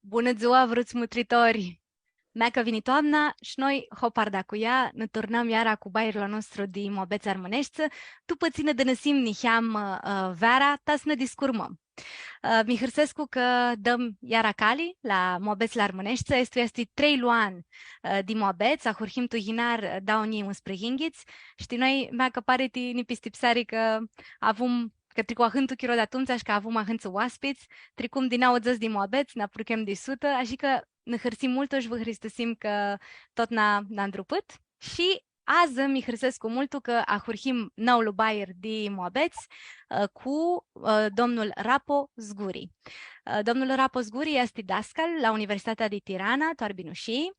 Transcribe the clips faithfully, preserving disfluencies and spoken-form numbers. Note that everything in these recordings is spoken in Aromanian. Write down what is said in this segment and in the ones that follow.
Bunã dzua, vruts mutritori! Mea cã vini toamna, sh-noi, hoparda cu ea, nã turnãm iara cu bairlu a nostru di muabets armãneshti, dupã tsi nã dãnãsim niheam, ã, veara, ta s-nã discurmãm. Ã, mi hãrsescu cã dãm iara cali la muabetsli armãneshti, aestu easti treilu an, ã, di muabets, ahurhim tu yinar, ã, dauã njilji unsprãyinghits, shi ti noi, mea cã pari ti nipistipseari cã avum, cã tricu ahãntu chiro di atumtsea shi cã avum ahãntsã oaspits, tricum di nauãdzãts di muabets, nã apruchem di sutã, ashi cã nã hãrsim multu shi vã hãristusim cã totna nã andrupãt. Shi adzã mi hãrsescu multu cã ahurhim noulu bair di muabets, ã, cu, ã, domnul Rapo Zguri. Ã, domnul Rapo Zguri easti dascal la Universitatea di Tirana, tu Arbinushii,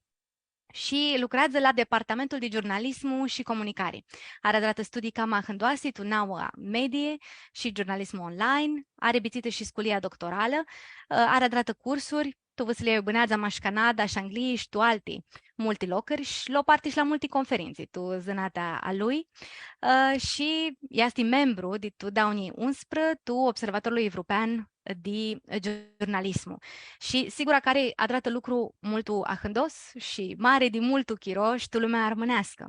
shi lucreadzã la Departamentul di Giurnalismu shi Comunicari. Ari adratã studii cama ahãndoasi tu naua medie shi giurnalismu online, ari bitisitã shi sculia doctoralã, ã, ari adratã cursuri tu Vãsilia Iu Bãneadzã, mash Canada, shi Anglii, shi tu alti multi locuri, shi lo parti shi la multi conferintsi tu zãnatea a lui, ã, shi easti membru di tu dauã njilji unsprã tu Observatorlu Evropean di Giurnalismu. Shi sigura cã ari adratã lucru multu ahãndos shi mari di multu chiro shi tu lumea armãneascã.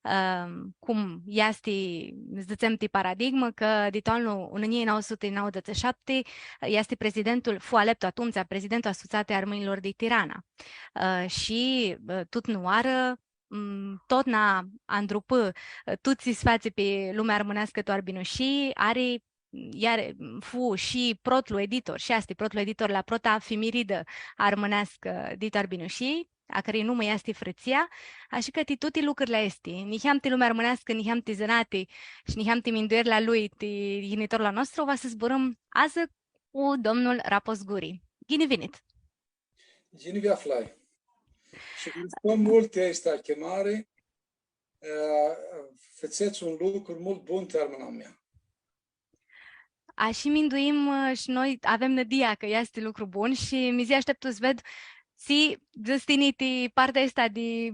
Ãm, cum easti, dzãtsem, ti paradigmã, cã di tu anlu unã njilji nauã suti nauãdzãts shi shapti easti prezidentul, fu aleptu atumtsea prezidentul a Asociatsiei Armãnjlor di Tirana. Ã, shi, ã, tut nãoarã, m, totna andrupã, ã, tut tsi s-featsi pi lumea armãneascã tu Arbinushii, ari iar, fu shi protlu editor, shi easti protlu editor la prota fimiridã armãneascã dit Arbinushii, a cãrei numã easti Frãtsia, ashi cã ti tuti lucrili aesti, niheam ti lumea armãneascã, niheam ti zãnati shi niheam ti minduerli a lui, ti yinitorlu a nostru, va s-zburãm adzã cu domnul Rapo Zguri. Ghini vinit! Ghini vi aflai. Shi haristo multu ti aestã chemari, e, fãtsets un lucru multu bun ti armãnamea. Ashi minduim, ã, shi noi avem nãdia cã easti lucru bun shi mi dzã, ashteptu s-ved tsi dzãts tini ti partea aestã di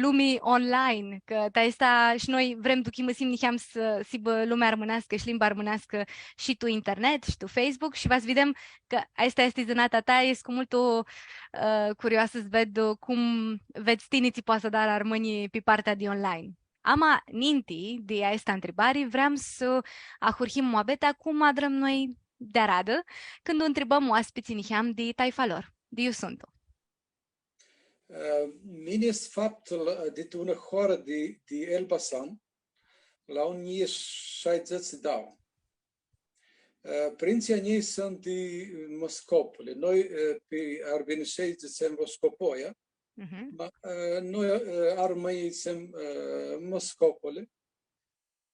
lumi online, cã ti aestã shi noi vrem s-duchimãsim niheam s-, s-hibã lumea armãneascã shi limba armãneascã shi tu internet shi tu Facebook shi va s-videm cã aestã easti zãnatea ta, escu multu, ã, curioasã s-ved cum vedz tini tsi poati s-adarã armãnjlji pi partea di online. Ama, ninti di aestã ntribari, vream s-ahurhim muabetea cum adrãm noi di aradã, cãndu ntribãm oaspitslji niheam di taifa lor, di iu suntu. Ã, mini escu faptu la, dit unã hoarã di, di Elbasan, la unã njilji shaidzãts shi dauã. Ã, printslji a njei suntu di Moscopole. Noi, ã, pi Arbinushii dzãtsem Voscopoia, Mhm. ma, ã, noi, ã, armãnjlji dzãtsem, ã, Moscopole.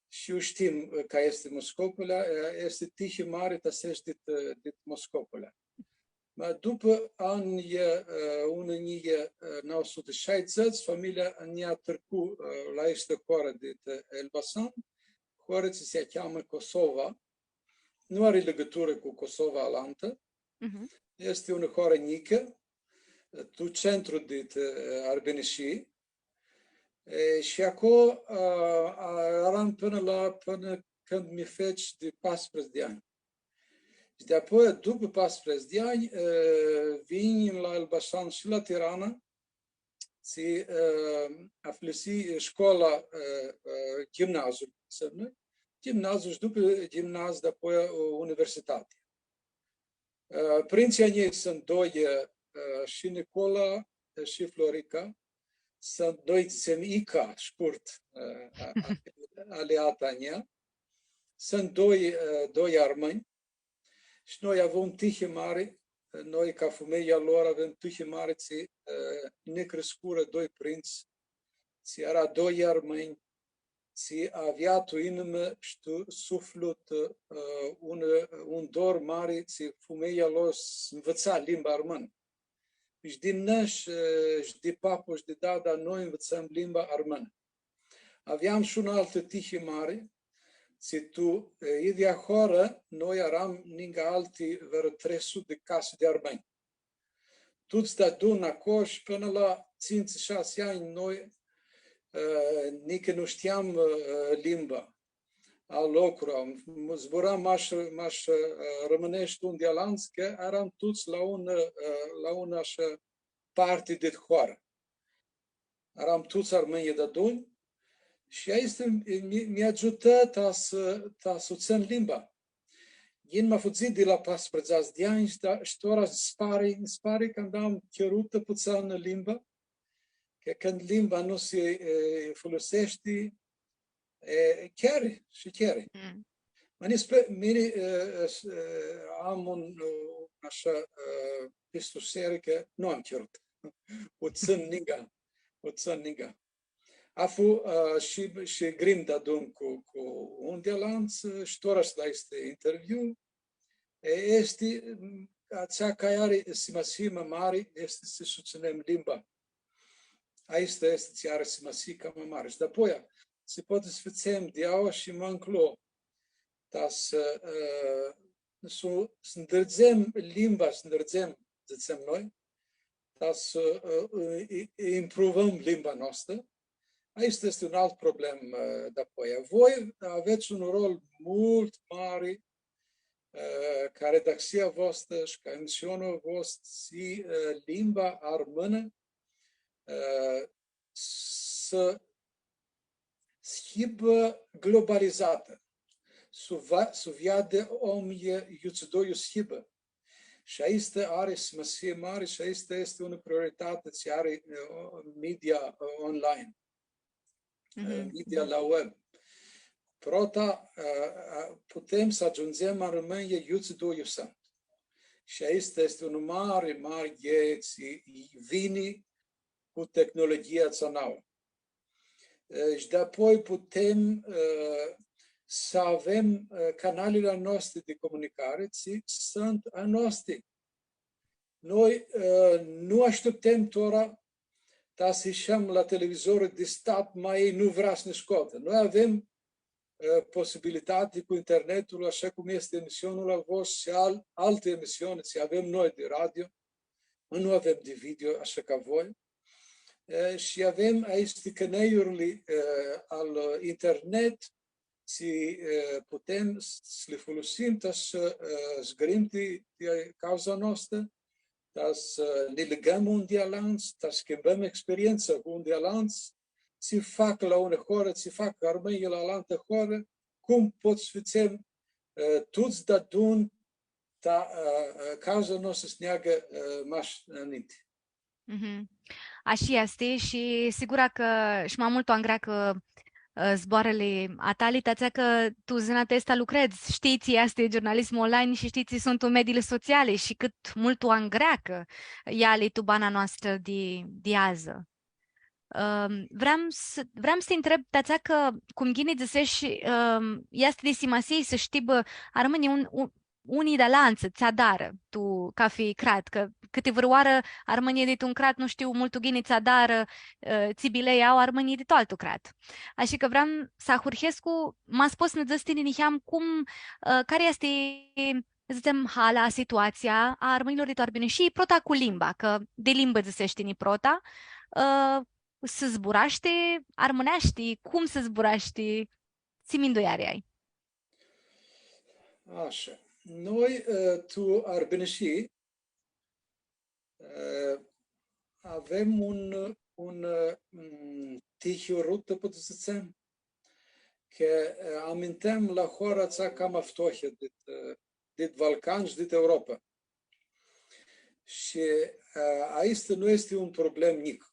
Shi u shtim, ã, cã easti Moscopolea, ã, easti tihi mari ta s-eshti dit, ã, dit Moscopolea. Ma dupã anjlji, ã, unã njilji, ã, nauã suti shaidzãts, familia a njia tricã, ã, la aestã hoarã dit, ã, Elbasan, hoarã tsi si acljamã Kosova. Nu ari ligãturã cu Kosova alantã. Mhm. Easti unã hoarã njicã, tu centru dit, ã, Arbinushii. E, shi aclo, ã, a, earam pãnã la, pãnã cãndu mi feci di paisprãdzatsi di anj. Shi di-apoia, dupã paisprãdzatsi di anj, ã, vinj la Elbasan shi la Tirana, tsi, ã, aflisii shcola, ã, ã, ghimnaziul, dzãtsem noi, ghimnaziul shi dupã ghimnaz, di-apoia, ã, universitatea. Ã, printslji a njei suntu doi, ã, shi Nicola, ã, shi Florica. Suntu doi, dzãtsem, Ica, shcurt, ã, a, a, aliata a njia. Suntu doi, ã, doi armãnj. Shi noi avem tihi mari, ã, noi ca fumealja a lor avem tihi mari, tsi, ã, nã criscurã doi printsã, tsi eara doi armãnj, tsi avea tu inimã shi tu suflit, ã, un, un dor mari, tsi fumealja a lor s-nvitsa limba armãnã. Shi di nãsh, ã, shi di papu, shi di dada, noi nvitsãm limba armãnã. Aveam shi unã altã tihi mari, tsi tu, ã, idyea hoarã, noi earam ningã alti vãrã trei suti di casi di armãnj. Tuts deadun aclo shi pãnã la tsintsi, shasi anj noi, ã, nica nu shtiam, ã, limba. a loclu, am, zburam mash, mash, ã, rãmãneshti un di alantsã, cã earam tuts la un, ã, la un ashã parti di hoarã. Earam tuts armãnj deadun, shi aestã mi, mi agiutã ta s-, ta s-u tsãn limba. Ghini ma fudzii di la paisprãdzatsi di anj, shi da, shi tora nji s-pari, nji s-pari cã am chirutã putsãnã limba, cã cãndu limba nu si, e, fuluseashti, e, cheari, shi cheari. Mm. Ma nispe-, mini, e, e, s-, e, am un, e, ashã, e, pistuseri cã nu am chirutã. U tsãn ninga, u tsãn ninga. Afu, e, shi, shi grim deadun cu, cu un di alantsã, e, shi tora s-dai aestu interviu, e, easti, m, atsea cari ari simasii ma mari, easti s-u tsãnem limba. Aestã easti tsi ari simasii cama mari. Shi dapoia, si poati s-fãtsem di aoa shi ma nclo, ta s-, e, s-, s-ndãrdzem limba, s-ndãrdzem, dzãtsem noi, ta s-, e, e, e, improvãm limba noastrã. Aestu easti un alt problem, e, dapoia. Voi avets un rol multu mari, e, ca redaxia voastrã shi ca emisionlu a vostru, si, e, limba armãnã, e, s-, s-hibã globalizatã, s-u va-, s-u veadã omlji iutsido iu s-hibã. Shi aestã ari simasii mari, shi aestã easti unã prioritati tsi ari, e, o, media, e, online, e, mhm, media la web. Prota, e, e, putem s-agiundzem armãnjlji iutsido iu suntu. Shi aestã easti unã mari, mari ghei tsi vini cu tehnologia atsea nauã. E, shi dapoia putem, e, s-avem, e, canalili a noastri di comunicari, tsi suntu a noastri. Noi, e, nu ashtiptãm tora ta s-ishim la televizor di stat, ma elj nu vrea s-nã scoatã. Noi avem, e, posibilitati cu internetul, ashã cum easti emisionlu a vostru shi al-, alti emisiuni, tsi avem noi di radio, ma nu avem di video, ashã ca voi. E, shi avem aesti cãneiurli, e, al internet, tsi, e, putem s-, s-li fulusim ta s-, e, s-grim di, di cauza noastrã, ta s-, e, nã ligãm un di alantu, ta s-schimbãm experientsa cu un di alantu, tsi fac la unã hoarã, tsi fac armãnjlji la alantã hoarã, cum pot s-fãtsem, e, tuts deadun, ta, e, e, cauza noastrã s-neagã, e, mash ninti. Mhm. Ashi easti shi sigura cã shi ma multu angreacã, ã, zboarãli a tali, ti atsea cã tu zãnatea aestã lucredz, shtii tsi easti giurnalismul online shi shtii tsi suntu mediili sociali shi cãt multu angreacã eali tu bana noastrã di, di adzã. Ãm, vream s-, vream s-ti ntreb, ti atsea cã, cum ghini dzãseshi, ãm, easti di simasii s-shtibã armãnjlji un, un, unii di alantsã, tsi adarã tu cafi crat, cã cãti vãrãoarã armãnjlji di tu un crat nu shtiu multu ghini tsi adarã, ã, tsi bilei au armãnjlji di tu altu crat. Ashi cã vream s-ahurhescu, ma s-pots s-nã dzãts tini niheam cum, ã, cari easti, dzãtsem, hala, situatsia a armãnjlor di tu Arbinishii, prota cu limba, cã di limbã dzãsesh tini prota, ã, s-zburashti armãneashti, cum s-zburashti, tsi mindueari ai? Ashã. Noi, e, tu Arbinishii, e, avem un, un, e, m, tihi urutã, pot s-dzãtsem, cã, e, amintem la hoara atsea cama ftohea dit, e, dit Balcan shi dit Europa. Shi, e, aestã nu easti un problem njic.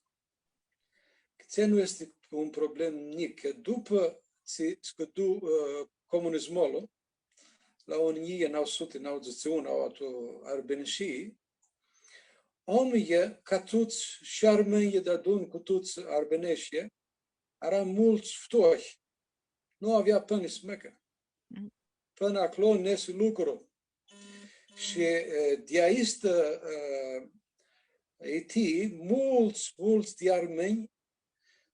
Cãtse nu easti un problem njic, cã dupã tsi scãdu, ã, comunizmolu, la unã njilji nauã suti nauãdzãts shi unu, aoa tu Arbinishii, omlji, ca tuts, shi armãnjlji deadun cu tuts arbineshilji, eara multsã ftohi. Nu avea pãni s-mãcã. Mm. Pãnã aclo nesi lucru. Shi, e, di aistã, e, iti, multsã, multsã di armãnj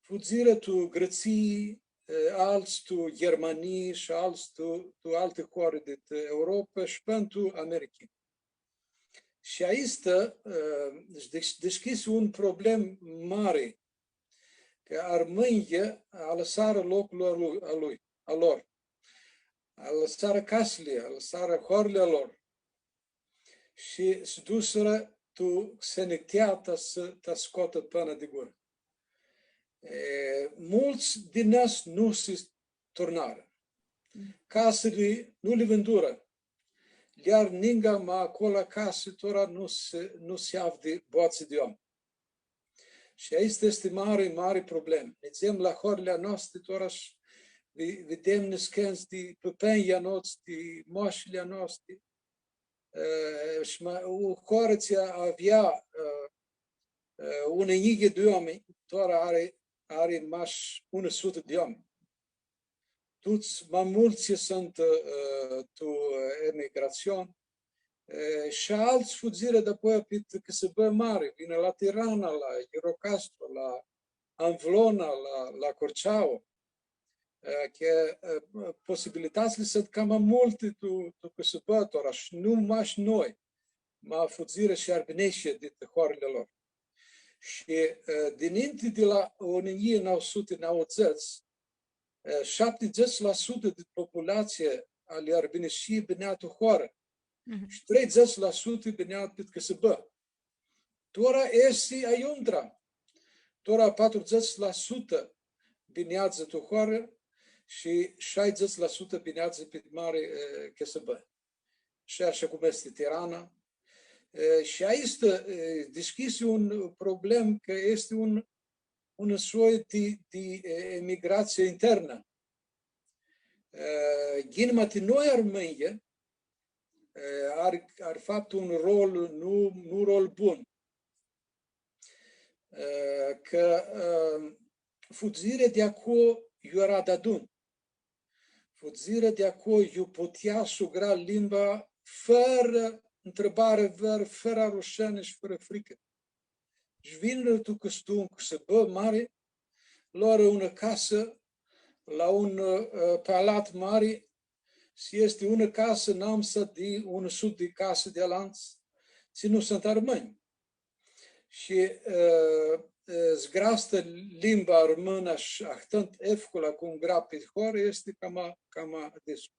fudzirã tu Grãtsii, e, altsã tu Ghermanii shi altsã tu, tu alti hoari di, di Europa shi pãnã tu Americhi. Shi aistã, e, deš-, deshchisi un problem mari, cã armãnjlji alãsarã loclu a lu-, a lui, a lor. alãsarã casili, alãsarã hoarli a lor shi s-dusirã tu xenitea ta s-, ta scoatã pana di gurã. E, multsã di nãs nu si turnarã. Casili nu li vindurã. Li ari ninga, ma aclo la casi tora nu si, nu si avdi boatsi di om. Shi aestã easti mari, mari problem. Nidzem la hoarli a noasti, tora shi vi-, videm niscãntsã di pãpãnjlji a noshtri, di moashili a noasti. E, shi ma, o hoarã tsi avea, e, e, unã njilji di oaminj, tora ari, ari mash unã sutã di oaminj. Tuts ma multsã suntu, e, tu emigratsion, e, shi altsã fudzirã dapoia pit cãsãbã mari, vinirã la Tirana, la Ghirocastro, la Anvlona, la, la Curceau, e, cã, e, posibilitãtsli suntu cama multi tu, tu cãsãbã tora, shi nu mash noi, ma fudzirã shi arbineshti dit hoarli a lor. Shi, e, dininti di la unã njilji nauã suti nauãdzãts, e, shaptidzãts la sutã di populatsia ali Arbinishii binea tu hoarã. Mhm. Shi treidzãts la sutã binea pit cãsãbã. Tora easti aiundra. Tora patrudzãts la sutã bineadzã tu hoarã shi shaidzãts la sutã bineadzã pit mari, e, cãsãbã. Shi ashi cum easti Tirana. E, shi aestã, e, dishcljisi un problem cã easti un, un soi di, di, e, emigratsii internã. E, ghini ma ti noi armãnjlji, e, ari, ari faptu un rol, nu, nu rol bun. E, cã, e, fudzirã di aclo iu eara deadun. Fudzirã di aclo iu putea s-u grea limba fãrã ntribari, fãrã, fãrã rushani shi fãrã fricã. Shi vinirã tu cãsãbã, cãsãbã mari, loarã unã casã la un, e, palat mari, shi easti unã casã namisa di unã sutã di casi di alantsã, tsi nu suntu armãnj. Shi, e, e, s-greascã limba armãnã shi ahtãntu efcula cum grea pi hoarã easti cama, cama adesea.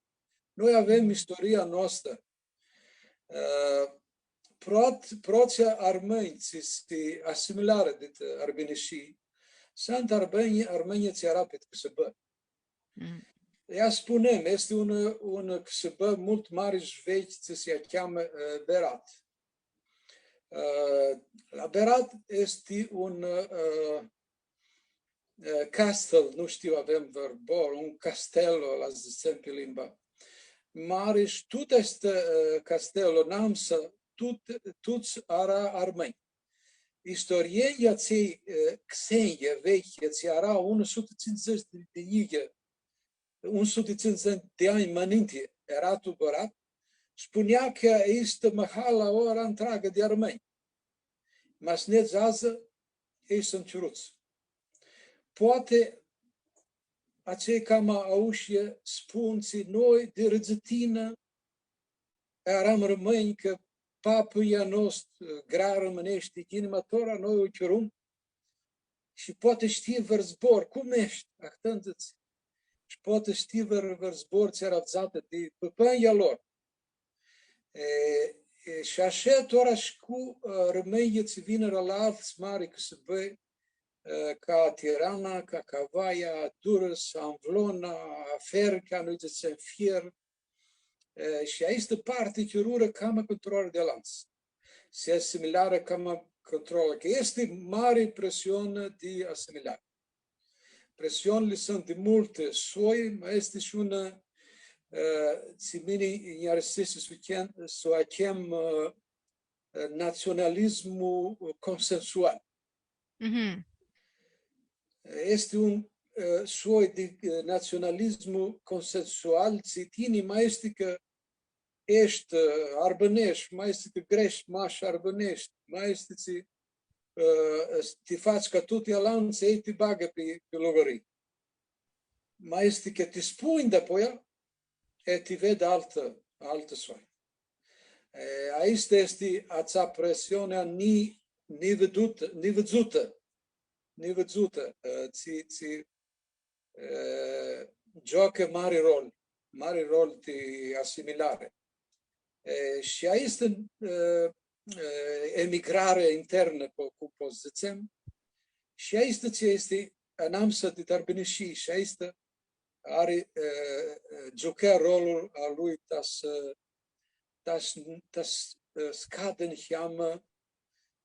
Noi avem istoria noastrã. E, prot-, protslji armãnj tsi si asimilarã dit Arbinishii, suntu armãnj, armãnj tsi eara pit cãsãbã. Mm. Ia spunem, easti un, un cãsãbã multu mari shi vechi, tsi si cheamã, e, Berat. E, la Berat easti un, e, e, castel, nu shtiu, avem vãrã zbor, un castello, la dzãtsem pi limba mari, shi tut aestu, e, castello, namisa, tut, tuts eara armãnj. Istorienjlji atselj, e, xenjlji, veclji, tsi eara unã sutã tsindzãts di, di njilji, unã sutã tsindzãts di anj ma ninti eara tu Berat, spunea cã aestã mãhalã tora ntragã di armãnj. Ma s-nedz adzã, elj suntu chiruts. Poati atselj cama aushi spun tsi noi di rãdãtsinã earam armãnj, cã papãlj a noshtri grea armãneashti, ghini ma tora noi u chirum, shi poati shtii vãr zbor, cum eshti, ahtãndzã dzãts, shi poati shtii vãr, vãr zbor tsi eara avdzatã di pãpãnjlji a lor. E, e, shi ashã tora shi cu, e, armãnjlji tsi vinirã la altsã mari cãsãbãi, e, ca Tirana, ca Cavaia, Durãs, Anvlona, Afer, ca noi dzãtsem Fier, e, shi aestã parti chirurã cama cãntrol di alantsã. Si asimilarã cama cãntrol, cã easti mari presionã di asimilari. Presionili suntu di multi soi, ma easti shi unã, e, tsi mini nj-arãseashti s-u chem, s-u achem, e, e, natsionalismu consensual. Mhm. Easti un, e, soi di, e, natsionalismu consensual, tsi tini ma easti cã eshti, e, arbãneshu, ma easti cã greshti mash arbãneshu, ma easti tsi, e, e, ti fats ca tuts alantsã, elj ti bagã pi, pi lugurii. Ma easti cã ti spunj dapoia, e, ti ved altã, altã soi. E, aestã easti atsea presionea ni-, nividzutã, nividzutã, nividzutã, e, tsi, tsi, e, gioacã mari rol. mari rol di asimilari. E, shi aestã, e, e, emigrarea internã, po-, cum pots dzãtsem, shi aestã tsi easti anamisa di Arbinishii, shi aestã ari, e, e, giucã rolul a lui ta s-, ta s-, ta s-, e, scadã niheamã,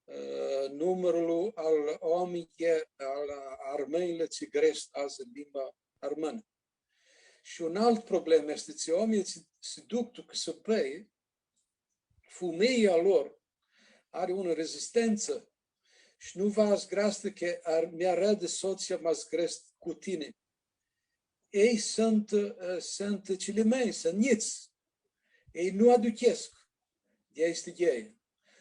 e, numrul al oaminjlji, al armãnjlji tsi grest adzã limba armãnã. Shi un alt problem easti tsi oaminjlji tsi, tsi duc tu cãsãbãi, fumeia lor ari unã rezistentsã shi nu va s-greascã cã ar-, mi-arãdã sotslji ma s-grest cu tini. Elj suntu, e, suntu cilimeanj, suntu njits. Elj nu aduchescu. Di aestã gheia.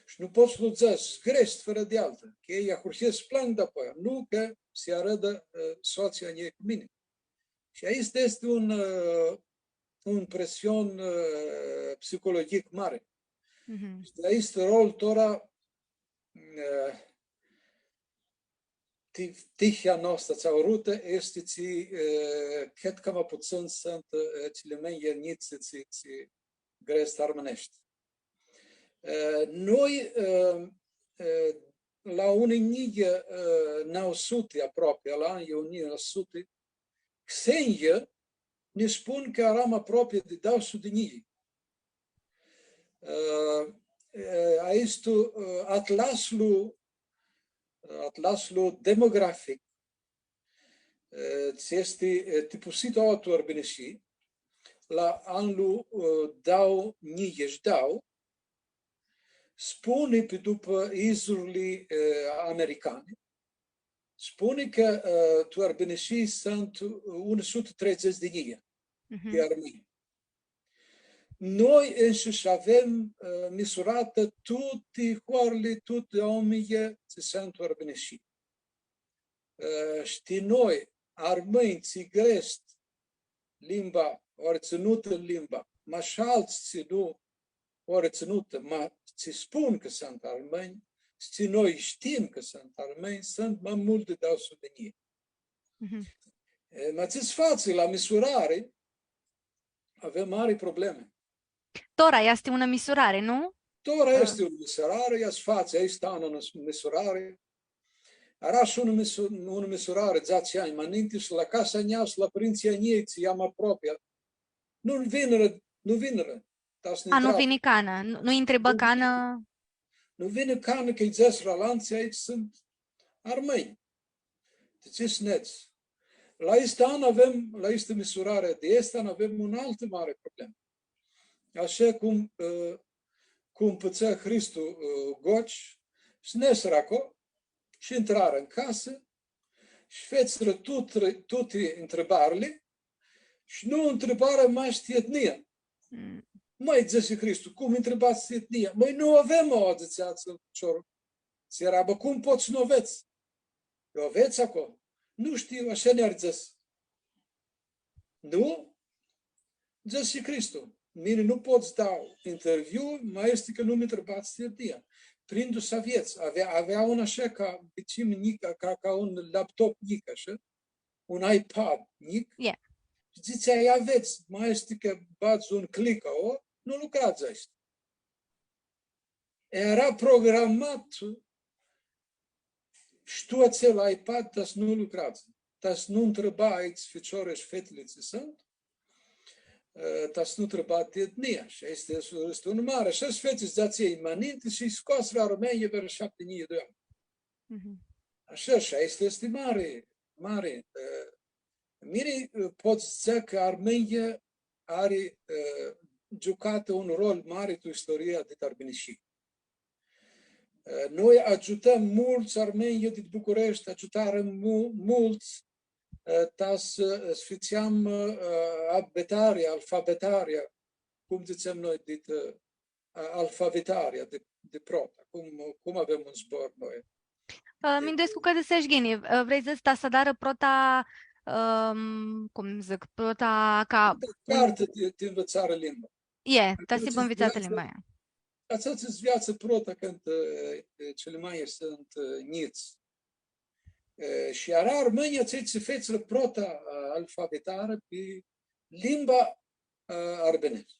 Shi nu pots s-lu dzãts, s-greshti fãrã di altã, cã elj ahurhescu s-plãngã dapoaia, nu cã s-arãdã, e, sotslji a njei cu mini. Shi aestã easti un, e, un presion, e, psihologic mari. Mhm. Shi aestu rol tora, e, ti-, tihea noastrã tsi aurutã easti tsi, e, cred cã ma putsãnj suntu, e, cilimeanjlji njits tsi, tsi greshti armãneshti. E, noi, e, e, la unã njilji, e, nauã suti aproapi, la anjlji unã njilji nauã suti, xenjlji nã spun cã earam aproapi di dauã suti di njilji. E, e, aestu, e, atlaslu, atlaslu demografic, e, tsi easti, e, tipusitu aoa tu Arbinishii, la anlu, e, dauã njilji shi dauã, spuni pi dupã izurli, e, americani, spuni cã, e, tu Arbinishii suntu unã sutã treidzãts di njilji Mhm. di armãnj. Noi ãnshitsi avem, e, misuratã tuti hoarli, tuti oaminjlji tsi suntu tu Arbinishii. E, shi noi, armãnj, tsi greshti limba, ori tsãnutã limba, ma shi altsã tsi nu, ori tsãnutã, ma tsi spun cã suntu armãnj, shi tsi noi shtim cã suntu armãnj, suntu ma multu di dauã suti di njilji. Mhm. E, ma tsi s-fatsi la misurari, avem mari problemi. Tora easti unã misurari, nu? Tora easti unã misurari, ea s-fatsi, aestã anã unã misurari. Eara shi unã misu-, unã misurari, dzatsi anj ma ninti, shi la casa a njia, shi la pãrintsãlj a njei, tsi eara ma aproapi. Nu vinirã, nu vinirã. Ta s-nã ntreabã. A, nu vini canã, nu, nu-i ntribã canã? Nu vini canã, cã-lj dzãsirã alantsã, aeshti suntu armãnj. Ti tsi s-nedz? La aestã anã avem, la aestã misurari di aestã anã avem un altu mari problem. Ashi cum, e, cum pãtsã Hristu, e, Goci, s-nesirã aclo, shi intrarã tu casã, shi fetsirã tuti, tuti ntribarli, shi nu ntribarã mash ti etnia. Mm. Mãi, dzãsi Hristu, cum ntribats ti etnia? Mãi, nu avem aoa, dzãtsea atsel ficior. Tsi eara, bã, cum pots s-nu avets? U avets aclo? Nu shtiu, ashi nã ari dzãsã. Nu? Dzãsi Hristu, mini nu pot s-dau interviu, ma easti cã nu mi ntribats ti etnia. Prindu s-avets, avea, avea un ashi ca, dzãtsem, njic, ca, ca un laptop njic, ashi, un iPad njic. Yeah. Dzãtsea, ia vedz, ma easti cã badz un click aclo, nu lucreadzã aestã. Eara programat shi tu atsel iPad ta s-nu lucreadzã, ta s-nu ntriba aeshti ficiori shi fetili tsi suntu, e, ta s-nu ntriba ti etnia. Shi aestã easti, easti un mari. Ashi s-fetsi dzatsi anj ma ninti shi scoasirã armãnjlji vãrã shapti njilji di oaminj. Mhm. Ashi, shi aestã easti mari, mari, e, mini, e, pot s-dzãc cã armãnjlji ari, e, giucatã un rol mari tu istoria dit Arbinishii. E, noi agiutãm multsã armãnj dit Bucureshti, agiutarã mu-, multsã, e, ta s-, s-fitseam, e, abetarea, alfabetarea, cum dzãtsem noi, dit, e, a-, alfavitarea di, di prota, cum, cum avem un zbor noi. Ã, minduescu cã dzãsesh ghini, ã, vrei s-dzãts ta s-adarã prota, ãm, cum dzãc, prota ca un... Carti ti, ti nvitsarã limba. E, ta s-hibã nvitsatã limba aia. Atsea tsi s-nveatsã prota cãndu, e, e, cilimeanjlji suntu, e, njits. E, shi eara armãnjlji atselj tsi fetsirã prota, e, alfavitari pi limba ã, arbinescu.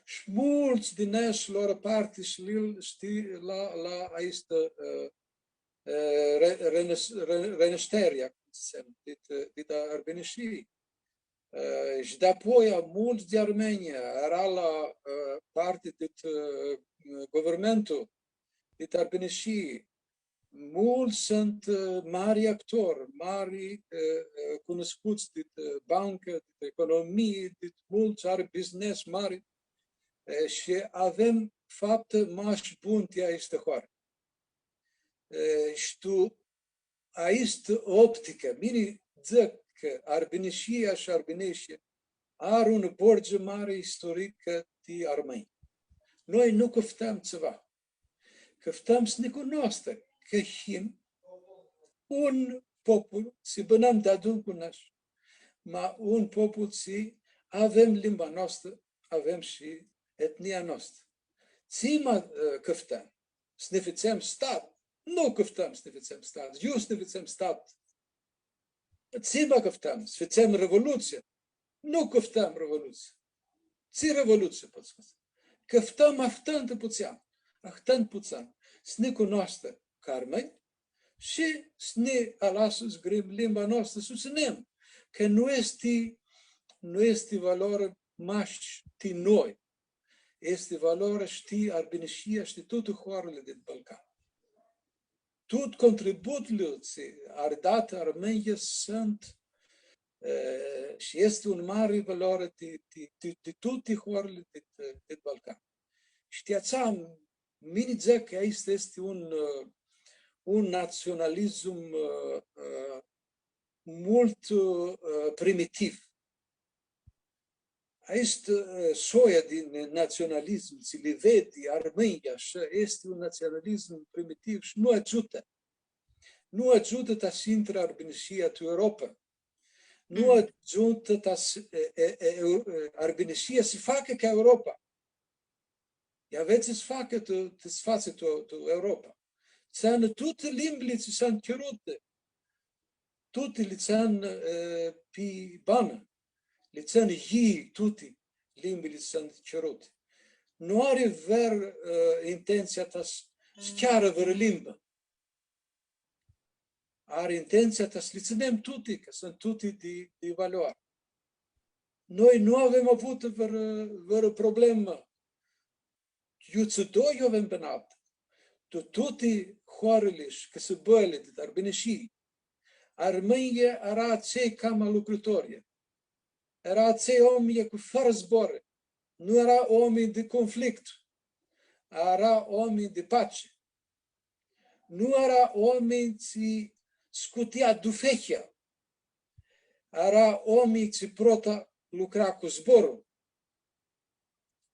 Shi multsã di nãsh loarã parti shi li, shtii, la, la aistã, ã, ã, re-, renes-, re-, reneshterea, cum dzãtsem, dit, dit Arbinishii. Ã, shi dapoia multsã di Armãnj eara la, ã, parti dit, ã, guvernimentul, dit Arbinishii. Multsã suntu, ã, mari actori, mari, ã, ã, cunuscuts dit, ã, bancã, dit economii, dit multsã, ari business mari, ã, shi avem faptã mash bunã ti aistã hoarã. Ã, shi tu aistã opticã, mini dzãc cã Arbinishia shi arbineshlji ari un borgi mari istoricã ti armãnj. Noi nu cãftãm tsiva. Cãftãm s-nã cunoascã cã him un popul, tsi bãnãm deadun cu nãsh, ma un popul tsi avem limba noastrã, avem shi etnia noastrã. Tsi ma, ã, cãftãm? S-nã fãtsem stat? Nu cãftãm s-nã fãtsem stat. Iu s-nã fãtsem stat? Tsi ma cãftãm? S-fãtsem revolutsii? Nu cãftãm revolutsii. Tsi revolutsii pots s-fãtsem? Cãftãm ahtãntu putsãn, ahtãntu putsãn, s-nã cunoascã ca armãnj shi s-nã alasã s-grim limba noastrã, s-u tsãnem, cã nu easti, nu easti valori mash ti noi, easti valori shi ti Arbinishia shi ti tuti hoarãli dit Balcan. Tut contributlu tsi ari datã armãnjlji suntu, e, shi easti un mari valori ti, ti, ti, ti tuti hoarãli dit, dit Balcan. Shi ti atsea, mini dzãc cã aestu easti un, e, un natsionalism, e, e, multu, e, primitiv. Aestu, e, soia di natsionalism, tsi li vedi armãnjlji ashã, easti un natsionalism primitiv shi nu agiutã. Nu agiutã ta s-intrã Arbinishia tu Europa. Nu agiutã ta s-, e, e, e, e, Arbinishia s-facã ca Europa. Ia vedz tsi s-facã tu, tsi s-fatsi tu, tu Europa. Tsãnã tuti limbili tsi suntu chiruti. Tuti li tsãnã, e, pi banã. Li tsãnã yii tuti limbili tsi suntu chiruti. Nu ari vãr, e, intentsia ta s-, s-chearã vãrã limbã. Ari intentsia ta s-li tsãnem tuti, cã suntu tuti di, di valoari. Noi nu avem avutã vãrã, vãrã problemã. Iutsido iu avem bãnatã. Tu tuti hoarãli shi cãsãbãli di Arbinishii, armãnjlji eara atselj cama lucrãtori. Eara atselj oaminj cu fãrã zboarã. Nu eara oaminj di conflictu. Eara oaminj di pace. Nu eara oaminj tsi scutea dufechea. Eara oaminj tsi prota lucra cu zborlu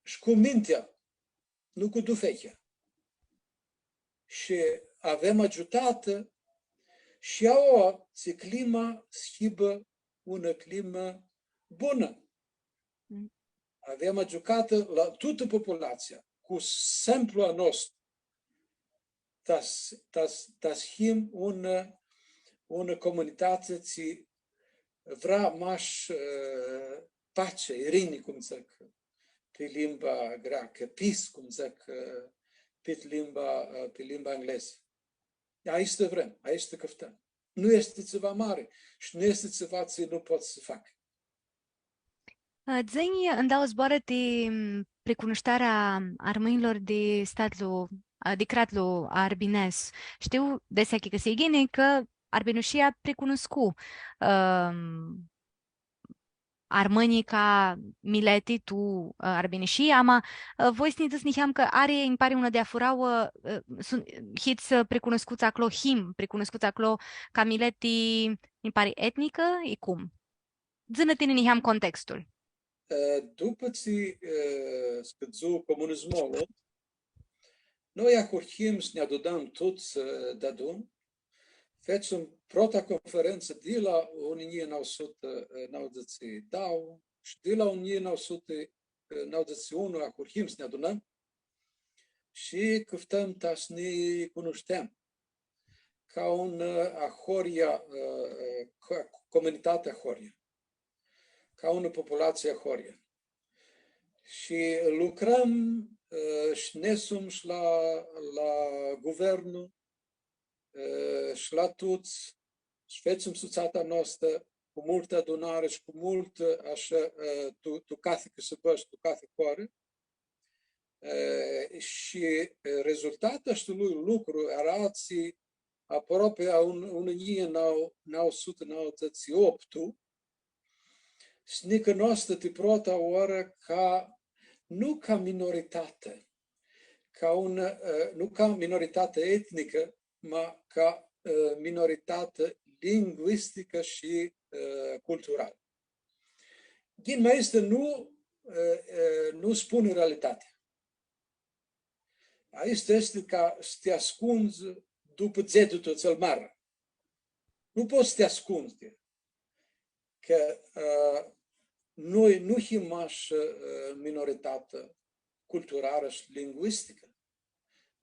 shi cu mintea, nu cu dufechea. Shi avem agiutatã shi aoa tsi clima s-hibã unã climã bunã. Mm. Avem agiucatã la tutã populatsia, cu semplu a nostru, ta s-, ta s-, ta s-him unã, unã comunitati tsi vrea mash, e, pace, irini, cum dzãc pi limba greacã, peace, cum dzãc, e, pi limba, e, pi limba englezã. Aestã vrem, aestã cãftãm. Nu easti tsiva mari shi nu easti tsiva tsi nu pots s-facã. Ã, dzã-nj ndauã zboarã ti, m, pricunushtearea armãnjlor di statlu, ã, di cratlu arbines. Shtiu, desi achicãsii ghini, cã Arbinushia pricunuscu, ãm, armãnjlji ca mileti tu, ã, Arbinishii, ama, ã, voi s-nã dzãts niheam cã ari, nji pari, unã diafurauã, ã, ã, sun-, hits, ã, pricunuscuts aclo, him pricunuscuts aclo ca mileti, nji pari, etnicã, i cum? Dzã-nã tini niheam contextul. E, dupã tsi, e, scãdzu comunismolu, noi ahurhim s-nã adunãm tuts, e, deadun, fetsim prota conferentsã di la unã njilji nauã suti nauãdzãts shi dauã shi di la unã njilji nauã suti nauãdzãts shi unu ahurhim s-nã adunãm shi cãftãm ta s-nã cunushtem ca un, e, ahoryea, e, e, ca comunitati ahoryea, ca unã populatsii ahoryea. Shi lucrãm, ã, shi nesum shi la, la guvernu, ã, shi la tuts, shi fetsim sutsata noastã cu multã adunari shi cu multã, ashã, ã, tu, tu cathi cãsãbã shi tu cathi hoarã. Ã, shi, ã, rezultatlu aestui lucru eara tsi aproapi a un, unã njilji nau, nau suti nauãdzãts shi optu, s-nã cunoascã ti prota oarã ca, nu ca minoritati, ca un, ã, nu ca minoritati etnicã, ma ca, ã, minoritati linguisticã shi, ã, culturalã. Ghini, ma aestã nu, ã, ã, nu spuni realitatea. Aestã easti ca s-ti ascundzi dupã dzedutu atsel mari. Nu pots s-ti ascundzi. Cã, ã, noi nu him mash, ã, minoritatã culturalã shi linguisticã.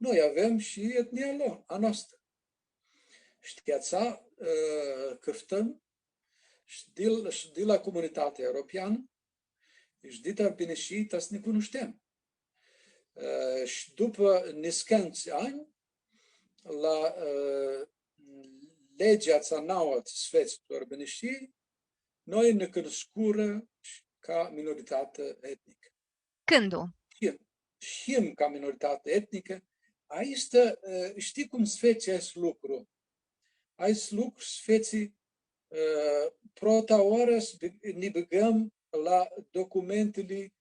Noi avem shi etnia lor, a noastrã. Shi ti atsea, ã, cãftãm shi di, shi di la Comunitatea Europeanã, shi dit Arbinishii, ta s-nã cunushtem. Ã, shi dupã niscãntsã anj, la, ã, legea atsea nauã tsi s-fetsi tu Arbinishii, noi nã cunuscurã ca minoritatã etnicã. Cãndu? Shi, shi ca minoritatã etnicã, aestã, ã, shtii cum s-fetsi aestu lucru? Aestu lucru s-fetsi, ã, prota oarã s-, nã bãgãm la documentili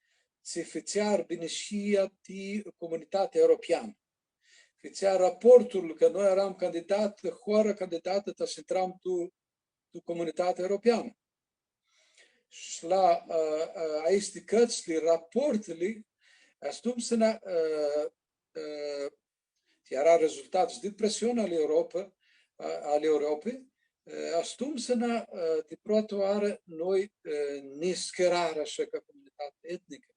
tsi fãtsea Arbinishia ti Comunitatea Europeanã. Fãtsea raportul cã noi earam candidatã, hoarã candidatã, ta s-intram tu, tu Comunitatea Europeanã. Shi la, ã, ã, aesti cãrtsã, raportili, astumtsina, ã, ã, eara rezultat di presiuni ali Europa, a, ali Europi, e, astumtsina, e, ti prota oarã noi, e, nã schiarãrã ashã ca comunitati etnicã.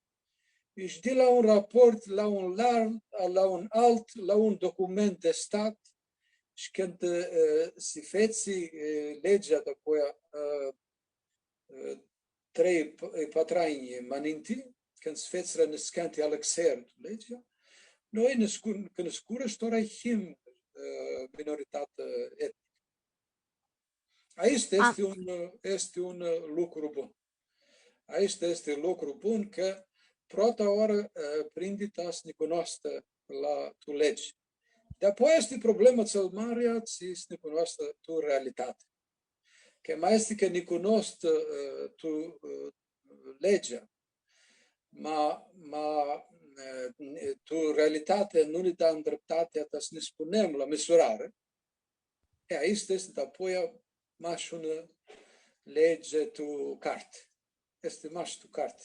Shi di la un raport, la un lar-, la un alt, la un document di stat, shi cãndu, e, si fetsi, e, legea dapoia, e, e, trei, p-, e, patru anj ma ninti, cãndu s-fetsirã niscãnti alãxeri tu legea, noi nã scun-, cã nã scurã shi tora him, e, minoritatã etnicã. Aestu easti un, easti un lucru bun. Aestu easti lucru bun, cã prota oarã, e, prindi ta s-nã cunoascã la, tu legi. Dapoia easti problema cel marea, tsi s-nã cunoascã tu realitati. Cã ma easti cã nã cunoscu, e, tu, e, legea, ma, ma, e, tu realitati nu nã da ndreptatea ta s-nã spunem la misurari, e, aestã easti dapoia mash unã legi tu carti. Easti mash tu carti.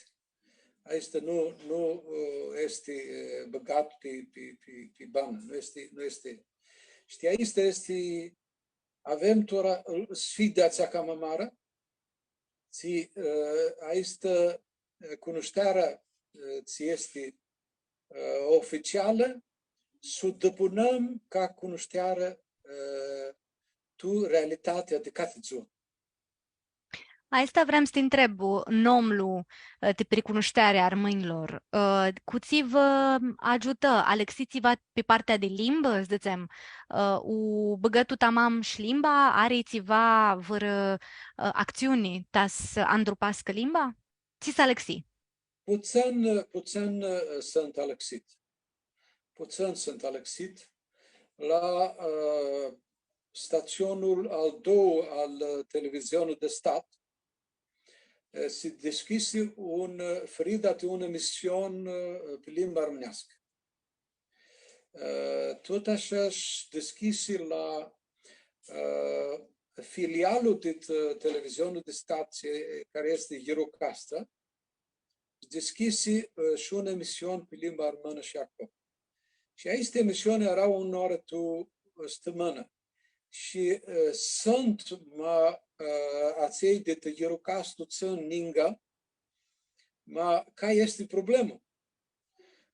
Aestã nu, nu, ã, easti, ã, bãgat pi, pi, pi, pi banã, nu easti, nu easti. Shtii, aestã easti, avem tora, ã, sfida atsea cama marea, tsi, ã, aestã, ã, cunushtearea, ã, tsi easti, ã, oficialã, s-u dãpunãm ca cunushtearea, ã, tu realitatea di cathi dzuã. Aestã vream s-ti ntreb, nomlu, ã, ti pricunushtearea armãnjlor, ã, cu tsi vã agiutã, alãxi tsiva pi partea di limbã, s-dzãtsem, ã, u bãgã tu tamam shi limba, ari tsiva vãrã, ã, actsiuni ta s-andrupascã limba? Tsi s-alãxi? Putsãn, putsãn, ã, suntu alãxit. Putsãn suntu alãxit. La, ã, statsonlu al doi al, ã, televizionlui di stat, ã, si dishcljisi un, ã, firida di un emision, ã, pi limba armãneascã. Ã, tut ashã s-dishcljisi la, ã, filialul di, ã, televizionlu di stat, cari easti Ghirocasta, dishcljisi, ã, shi un emision pi limba armãnã shi aclo. Shi aesti emisioni eara unã oarã tu, ã, stãmãnã. Shi, ã, suntu ma, ã, atselj di tu Ghirocastru tsãn ninga, ma cari easti problema?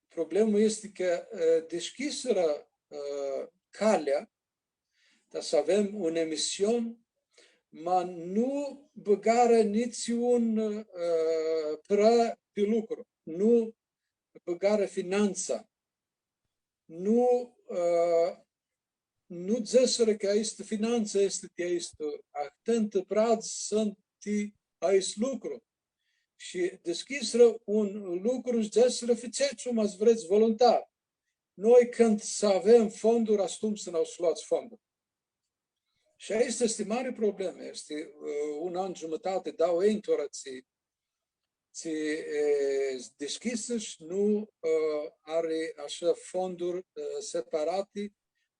Problema easti cã, ã, dishcljisirã, ã, calea ta s-avem un emision, ma nu bãgarã nitsiun, ã, prã pi lucru. Nu, bãgarã finantsa. Nu, ã, nu dzãsirã cã aestã finantsa easti ti aestu, ahtãnti bradz suntu ti aestu lucru. Shi dishcljisirã un lucru shi dzãsirã, fitsets cum ats vrets, voluntar. Noi, cãndu s-avem fonduri, atumtsea s-nã loats fonduri. Shi aestã easti mari problemã. Easti, ã, un an giumitati, dauã anj tora tsi, tsi, e, dishcljisã shi nu, ã, ari ashã fonduri, ã, separati,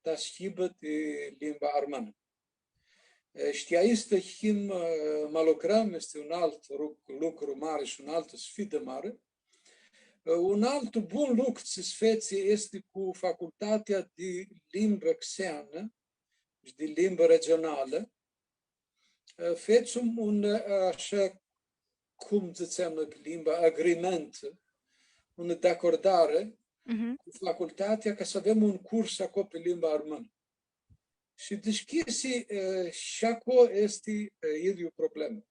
ta s-hibã ti limba armãnã. E, shi ti aestã him, ã, ma lucrãm, easti un altu ruc-, lucru mari shi un altu sfidã mari. E, un altu bun lucru tsi s-fetsi easti cu Facultatea di Limbã Xeanã shi di Limbã Regionalã. E, fetsim un, e, ashã, cum dzãtsem noi pi limba, agreement, unã di acordari Mhm. cu facultatea ca s-avem un curs aclo pi limba armãnã. Shi dishcljisi, e, shi aclo easti, e, idyiu problemã.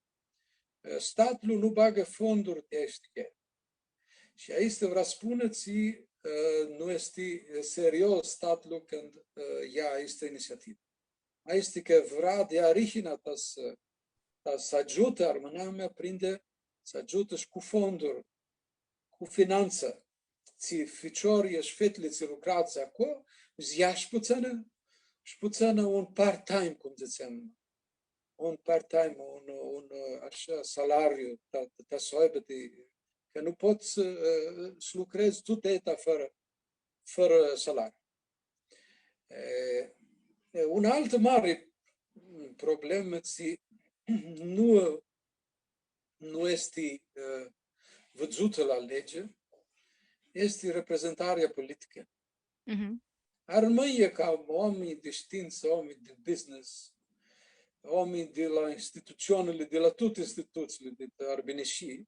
E, statlu nu bagã fonduri ti aesti. Shi aestã vrea s-spunã tsi, e, nu easti, e, serios statlu cãndu, e, ia aestã initsiativã. Aestã cã vrea di arihina ta s-, ta s-agiutã armãnamea, prindi s-agiutã shi cu fonduri, cu finantsa. Tsi ficiorlji shi fetili tsi lucreadzã aclo, s-ia shi putsãnã, shi putsãnã un part-time, cum dzãtsem, un part-time, un, un, ashã, salariu, ta, ta s-u aibã di, cã nu pots, ã, s-lucredz tutã eta fãrã, fãrã salariu. E, e, unã altã mari problemã tsi nu nu easti, ã, vidzutã la lege, easti reprezentarea politicã. Mhm. Armãnjlji ca oaminj di shtiintsã, oaminj di business, oaminj di la institutsionili, di la tuti institutsiili di Arbinishii,